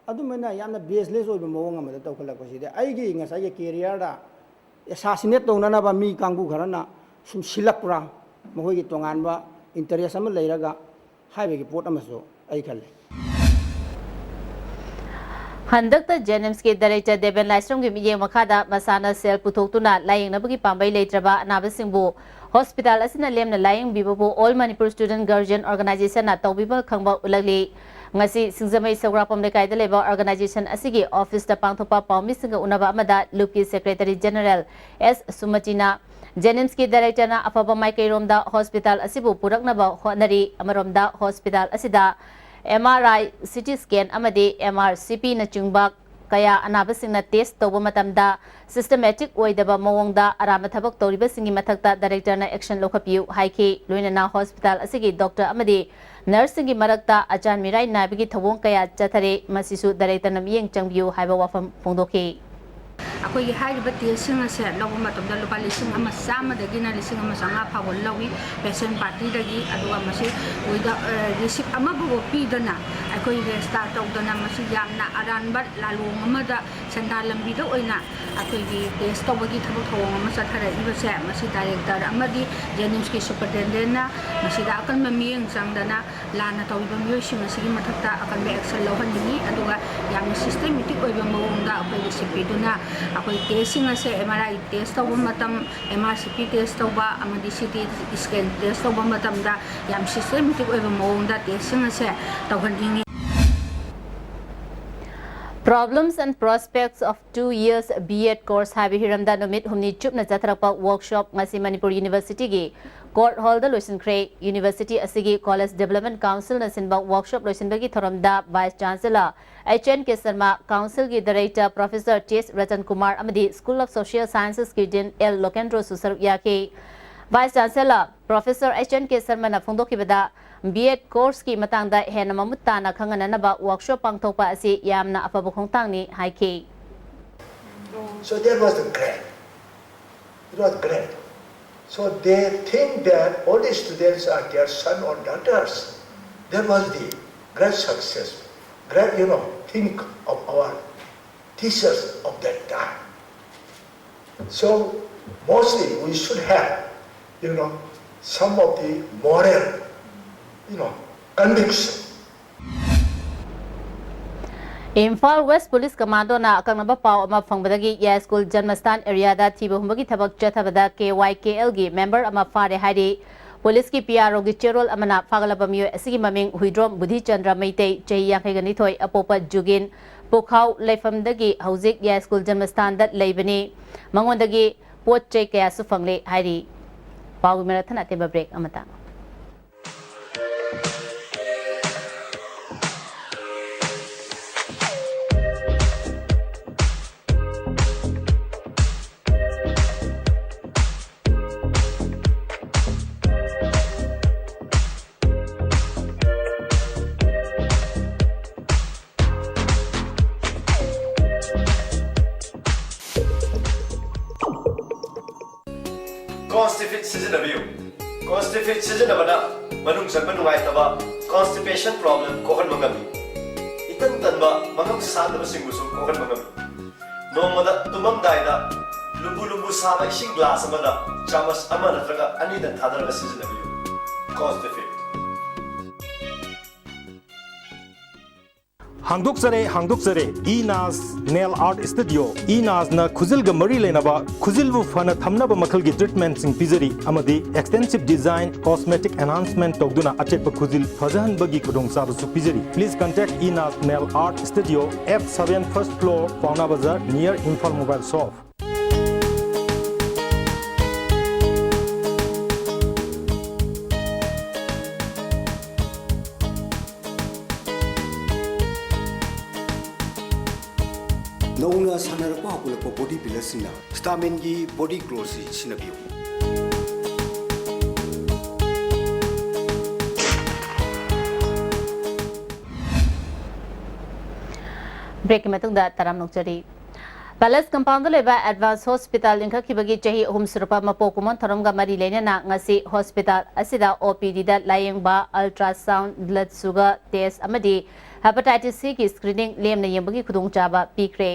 ꯑꯗꯨꯃꯥꯏꯅ ꯌꯥꯝꯅ baseless ꯑꯣꯏꯕ ꯃꯑꯣꯡ ꯑꯃꯗ ꯇꯧꯈꯠꯂꯛꯄꯁꯤꯗ ꯑꯩꯒꯤ ꯉꯁꯥꯏꯒꯤ career ꯗ assassinate ꯇꯧꯅꯅꯕ ꯃꯤ ꯀꯥꯡꯕꯨ ꯈꯔꯅ ꯁꯨꯝ ꯁꯤꯜꯂꯛꯄ꯭ꯔꯥ, ꯃꯈꯣꯏꯒꯤ ꯇꯣꯉꯥꯟꯕ interest ꯑꯃ ꯂꯩꯔꯒ ꯍꯥꯏꯕꯒꯤ ꯄꯣꯠ ꯑꯃꯁꯨ ꯑꯩ ꯈꯜꯂꯤ꯫ ꯍꯟꯗꯛꯇ ꯖꯦꯅꯤꯝꯁꯀꯤ director ꯗꯦꯕꯦꯟ ꯂꯥꯏꯁ꯭ꯔꯝꯒꯤ ꯃꯤꯠꯌꯦꯡ ꯃꯈꯥꯗ ꯃꯁꯥꯅ ꯁꯦꯜ ꯄꯨꯊꯣꯛꯇꯨꯅ ꯂꯥꯌꯦꯡꯅꯕꯒꯤ ꯄꯥꯝꯕꯩ ꯂꯩꯇ꯭ꯔꯕ ꯑꯅꯥꯕꯁꯤꯡꯕꯨ hospital ꯑꯁꯤꯅ ꯂꯦꯝꯅ ꯂꯥꯌꯦꯡꯕꯤꯕꯕꯨ All Manipur Student Guardian Organization ꯅ ꯇꯧꯕꯤꯕ ꯈꯪꯕ ꯎꯠꯂꯛꯂꯤ꯫ ꯉꯁꯤ ꯁꯤꯡꯖꯃꯩ ꯁꯧꯒ꯭ꯔꯥꯛꯄꯝ ꯂꯩꯀꯥꯏꯗ ꯂꯩꯕ organization ꯑꯁꯤꯒꯤ office ꯇ ꯄꯥꯡꯊꯣꯛꯄ ꯄꯥꯎꯃꯤꯁꯤꯡꯒ ꯎꯅꯕ ꯑꯃꯗ ꯂꯨꯞꯀꯤ secretary general ꯑꯦꯁ ꯁꯨꯃꯇꯤꯅ ꯖꯦꯅꯤꯝꯁꯀꯤ director ꯅ ꯑꯐꯕ ꯃꯥꯏꯀꯩꯔꯣꯝꯗ hospital ꯑꯁꯤꯕꯨ ꯄꯨꯔꯛꯅꯕ ꯍꯣꯠꯅꯔꯤ꯫ ꯑꯃꯔꯣꯝꯗ hospital ꯑꯁꯤꯗ M R I, C T scan ꯑꯃꯗꯤ M R C P ꯅꯆꯤꯡꯕ ꯀꯌꯥ ꯑꯅꯥꯕꯁꯤꯡꯅ test ꯇꯧꯕ ꯃꯇꯝꯗ systematic ꯑꯣꯏꯗꯕ ꯃꯑꯣꯡꯗ ꯑꯔꯥꯟꯕ ꯊꯕꯛ ꯇꯧꯔꯤꯕꯁꯤꯡꯒꯤ ꯃꯊꯛꯇ director ꯅ action ꯂꯧꯈꯠꯄꯤꯌꯨ ꯍꯥꯏꯈꯤ꯫ ꯂꯣꯏꯅꯅ hospital ꯑꯁꯤꯒꯤ doctor ꯑꯃꯗꯤ nurse ꯁꯤꯡꯒꯤ ꯃꯔꯛꯇ ꯑꯆꯥꯟ ꯃꯤꯔꯥꯏ ꯅꯥꯏꯕꯒꯤ ꯊꯧꯑꯣꯡ ꯀꯌꯥ ꯆꯠꯊꯔꯦ, ꯃꯁꯤꯁꯨ director ꯅ ꯃꯤꯠꯌꯦꯡ ꯆꯪꯕꯤꯌꯨ ꯍꯥꯏꯕ ꯋꯥꯐꯝ ꯐꯣꯡꯗꯣꯛꯈꯤ꯫ ꯑꯩꯈꯣꯏꯒꯤ ꯍꯥꯏꯔꯤꯕ test ꯁꯤꯡ ꯑꯁꯦ ꯂꯧꯕ ꯃꯇꯝꯗ ꯂꯨꯄꯥ ꯂꯤꯁꯤꯡ ꯑꯃ ꯆꯥꯝꯃꯗꯒꯤꯅ ꯂꯤꯁꯤꯡ ꯑꯃ ꯆꯥꯝꯃꯉꯥ ꯐꯥꯎꯕ ꯂꯧꯏ꯫ Patient party ꯗꯒꯤ꯫ ꯑꯗꯨꯒ ꯃꯁꯤ ꯋꯤꯗ-, ꯑ, receipt ꯑꯃꯕꯨ ꯄꯤꯗꯅ ꯑꯩꯈꯣꯏ register ꯇꯧꯗꯅ ꯃꯁꯤ ꯌꯥꯝꯅ ꯑꯔꯥꯟꯕ ꯂꯥꯂꯣꯡ ꯑꯃꯗ ꯁꯦꯟꯗꯥꯟ ꯂꯝꯕꯤꯗ ꯑꯣꯏꯅ ꯑꯩꯈꯣꯏꯒꯤ ꯇꯦꯁ ꯇꯧꯕꯒꯤ ꯊꯕꯛ ꯊꯧꯑꯣꯡ ꯑꯃ ꯆꯠꯊꯔꯛꯏꯕꯁꯦ, ꯃꯁꯤ ꯗꯥꯏꯔꯦꯛꯇꯔ ꯑꯃꯗꯤ ꯖꯦꯅꯤꯝꯁꯀꯤ ꯁꯨꯄꯔꯤꯟꯇꯦꯟꯗꯦꯟꯅ ꯃꯁꯤꯗ ꯑꯀꯟꯕ ꯃꯤꯠꯌꯦꯡ ꯆꯪꯗꯅ ꯂꯥꯟꯅ ꯇꯧꯔꯤꯕ ꯃꯤꯑꯣꯏꯁꯤꯡ ꯑꯁꯤꯒꯤ ꯃꯊꯛꯇ ꯑꯀꯟꯕ action ꯂꯧꯍꯟꯅꯤꯡꯉꯤ꯫ ꯑꯗꯨꯒ ꯌꯥꯝꯅ systematic ꯑꯣꯏꯕ ꯃꯑꯣꯡꯗ ꯑꯩꯈꯣꯏꯒꯤ ꯁꯤ ꯄꯤꯗꯨꯅ ꯑꯩꯈꯣꯏ ꯇꯦꯁꯁꯤꯡ ꯑꯁꯦ, M R I test ꯇꯧꯕ ꯃꯇꯝ, M R C P test ꯇꯧꯕ ꯑꯃꯗꯤ C T scan test ꯇꯧꯕ ꯃꯇꯝꯗ ꯌꯥꯝ systematic ꯑꯣꯏꯕ ꯃꯑꯣꯡꯗ ꯇꯦꯁꯁꯤꯡ ꯑꯁꯦ ꯇꯧꯍꯟꯅꯤꯡꯉꯤ꯫ Problems and Prospects of Two Years B Ed Course ꯍꯥꯏꯕ ꯍꯤꯔꯝꯗ ꯅꯨꯃꯤꯠ ꯍꯨꯝꯅꯤ ꯆꯨꯞꯅ ꯆꯠꯊꯔꯛꯄ workshop ꯉꯁꯤ ꯃꯅꯤꯄꯨꯔ University ꯒꯤ court hall ꯗ ꯂꯣꯏꯁꯤꯟꯈ꯭ꯔꯦ꯫ University ꯑꯁꯤꯒꯤ College Development Council ꯅ ꯁꯤꯟꯕ workshop ꯂꯣꯏꯁꯤꯟꯕꯒꯤ ꯊꯧꯔꯝꯗ Vice Chancellor H N K Sharma, Council ꯒꯤ Director Professor T S Ratan Kumar ꯑꯃꯗꯤ School of Social Sciences ꯀꯤ Dean L ꯂꯣꯀꯦꯟꯗ꯭ꯔꯣꯁꯨ ꯁꯔꯨꯛ ꯌꯥꯈꯤ꯫ Vice Chancellor Professor H N K ꯁꯔꯃꯅ ꯐꯣꯡꯗꯣꯛꯈꯤꯕꯗ, B Ed course ꯀꯤ ꯃꯇꯥꯡꯗ ꯍꯦꯟꯅ ꯃꯃꯨꯠ ꯇꯥꯅ ꯈꯪꯍꯟꯅꯅꯕ workshop ꯄꯥꯡꯊꯣꯛꯄ ꯑꯁꯤ ꯌꯥꯝꯅ ꯑꯐꯕ ꯈꯣꯡꯊꯥꯡꯅꯤ ꯍꯥꯏꯈꯤ꯫ So that was the great. It was great. So they think that all the students are their son or daughters. That was the great success, great, you know, think of our teachers of that time. So mostly we should have, you know, some of the moral, you know, conviction. Imphal West Police Commando ꯅ ꯑꯀꯛꯅꯕ ꯄꯥꯎ ꯑꯃ ꯐꯪꯕꯗꯒꯤ ꯌꯥꯏꯁ꯭ꯀꯨꯜ ꯖꯟꯃꯁꯊꯥꯟ area ꯗ ꯊꯤꯕ ꯍꯨꯝꯕꯒꯤ ꯊꯕꯛ ꯆꯠꯊꯕꯗ K Y K L ꯒꯤ member ꯑꯃ ꯐꯥꯔꯦ ꯍꯥꯏꯔꯤ꯫ Police ꯀꯤ P R O ꯒꯤ ꯆꯦꯔꯣꯜ ꯑꯃꯅ ꯐꯥꯒꯠꯂꯕ ꯃꯤꯑꯣꯏ ꯑꯁꯤꯒꯤ ꯃꯃꯤꯡ ꯍꯨꯏꯗ꯭ꯔꯣꯝ ꯕꯨꯙꯤꯆꯟꯗ꯭ꯔ ꯃꯩꯇꯩ, ꯆꯍꯤ ꯌꯥꯡꯈꯩꯒ ꯅꯤꯊꯣꯏ, ꯑꯄꯣꯛꯄ ꯖꯨꯒꯤꯟ, ꯄꯨꯈꯥꯎ ꯂꯩꯐꯝꯗꯒꯤ ꯍꯧꯖꯤꯛ ꯌꯥꯏꯁ꯭ꯀꯨꯜ ꯖꯟꯃꯁꯊꯥꯟꯗ ꯂꯩꯕꯅꯤ꯫ ꯃꯉꯣꯟꯗꯒꯤ ꯄꯣꯠ ꯆꯩ ꯀꯌꯥꯁꯨ ꯐꯪꯂꯦ ꯍꯥꯏꯔꯤ꯫ ꯄꯥꯎꯒꯤ ꯃꯔꯛ ꯊꯠꯅ ꯑꯇꯦꯟꯕ break ꯑꯃꯇ꯫ Constipate ꯁꯤꯖꯤꯟꯅꯕꯤꯌꯨ꯫ Constipate ꯁꯤꯖꯤꯟꯅꯕꯅ ꯃꯅꯨꯡ ꯆꯪꯕ ꯅꯨꯡꯉꯥꯏꯇꯕ, constipation problem ꯀꯣꯛꯍꯟꯕ ꯉꯝꯃꯤ꯫ ꯏꯇꯟ ꯇꯟꯕ, ꯃꯉꯝ ꯁꯥꯟꯗꯕꯁꯤꯡꯕꯨꯁꯨ ꯀꯣꯛꯍꯟꯕ ꯉꯝꯃꯤ꯫ ꯅꯣꯡꯃꯗ ꯇꯨꯝꯃꯝꯗꯥꯏꯗ ꯂꯨꯝꯕꯨ ꯂꯨꯝꯕꯨ ꯁꯥꯕ ꯏꯁꯤꯡ ꯒ꯭ꯂꯥꯁ ꯑꯃꯗ ꯆꯥꯃꯁ ꯑꯃ ꯅꯠꯇ꯭ꯔꯒ ꯑꯅꯤꯗꯪ ꯊꯥꯗꯔꯒ ꯁꯤꯖꯤꯟꯅꯕꯤꯌꯨ꯫ Cost effective. ꯍꯥꯡꯗꯣꯛꯆꯔꯦ, ꯍꯥꯡꯗꯣꯛꯆꯔꯦ, ꯏ ꯅꯥꯖ ꯅꯦꯜ ꯑꯥꯔꯠ ꯁ꯭ꯇꯨꯗꯤꯑꯣ꯫ ꯏ ꯅꯥꯖꯅ ꯈꯨꯖꯤꯜꯒ ꯃꯔꯤ ꯂꯩꯅꯕ, ꯈꯨꯖꯤꯜꯕꯨ ꯐꯅ ꯊꯝꯅꯕ ꯃꯈꯜꯒꯤ ꯇ꯭ꯔꯤꯠꯃꯦꯟꯠꯁꯤꯡ ꯄꯤꯖꯔꯤ ꯑꯃꯗꯤ ꯑꯦꯛꯁꯇꯦꯟꯁꯤꯚ ꯗꯤꯖꯥꯏꯟ, ꯀꯣꯁꯃꯦꯇꯤꯛ ꯑꯦꯟꯍꯥꯟꯁꯃꯦꯟꯠ ꯇꯧꯗꯨꯅ ꯑꯆꯦꯠꯄ ꯈꯨꯖꯤꯜ ꯐꯖꯍꯟꯕꯒꯤ ꯈꯨꯗꯣꯡꯆꯥꯕꯁꯨ ꯄꯤꯖꯔꯤ꯫ Please contact ꯏ ꯅꯥꯖ nail art studio, F seven, first floor, Paona Bazar, near Imphal Mobile Shop꯫ ꯅꯧꯅ ꯁꯥꯟꯅꯔꯛꯄ ꯍꯧꯒꯠꯂꯛꯄ ꯕꯣꯗꯤ ꯕꯤꯜꯗꯔꯁꯤꯡꯅ ꯁ꯭ꯇꯥꯃꯤꯟꯒꯤ ꯕꯣꯗꯤ ꯒ꯭ꯂꯣꯁꯤ ꯁꯤꯖꯤꯟꯅꯕꯤꯌꯨ꯫ ꯕ꯭ꯔꯦꯛꯀꯤ ꯃꯇꯨꯡꯗ ꯇꯔꯥꯝꯅ ꯑꯣꯛꯆꯔꯤ꯫ ꯄꯦꯂꯦꯁ ꯀꯝꯄꯥꯎꯟꯗ ꯂꯩꯕ ꯑꯦꯗꯚꯥꯟꯁ ꯍꯣꯁꯄꯤꯇꯥꯜ ꯂꯤꯡꯈꯠꯈꯤꯕꯒꯤ ꯆꯍꯤ ꯑꯍꯨꯝ ꯁꯨꯔꯛꯄ ꯃꯄꯣꯛ ꯀꯨꯝꯑꯣꯟ ꯊꯧꯔꯝꯒ ꯃꯔꯤ ꯂꯩꯅꯅ ꯉꯁꯤ ꯍꯣꯁꯄꯤꯇꯥꯜ ꯑꯁꯤꯗ ꯑꯣ ꯄꯤ ꯗꯤꯗ ꯂꯥꯌꯦꯡꯕ, ꯑꯜꯇ꯭ꯔꯥꯁꯥꯎꯟ, ꯕ꯭ꯂꯗ ꯁꯨꯒꯔ ꯇꯦꯁ ꯑꯃꯗꯤ ꯍꯦꯄꯥꯇꯥꯏꯇꯤꯁ ꯁꯤꯒꯤ ꯁ꯭ꯀ꯭ꯔꯤꯅꯤꯡ ꯂꯦꯝꯅ ꯌꯦꯡꯕꯒꯤ ꯈꯨꯗꯣꯡꯆꯥꯕ ꯄꯤꯈ꯭ꯔꯦ꯫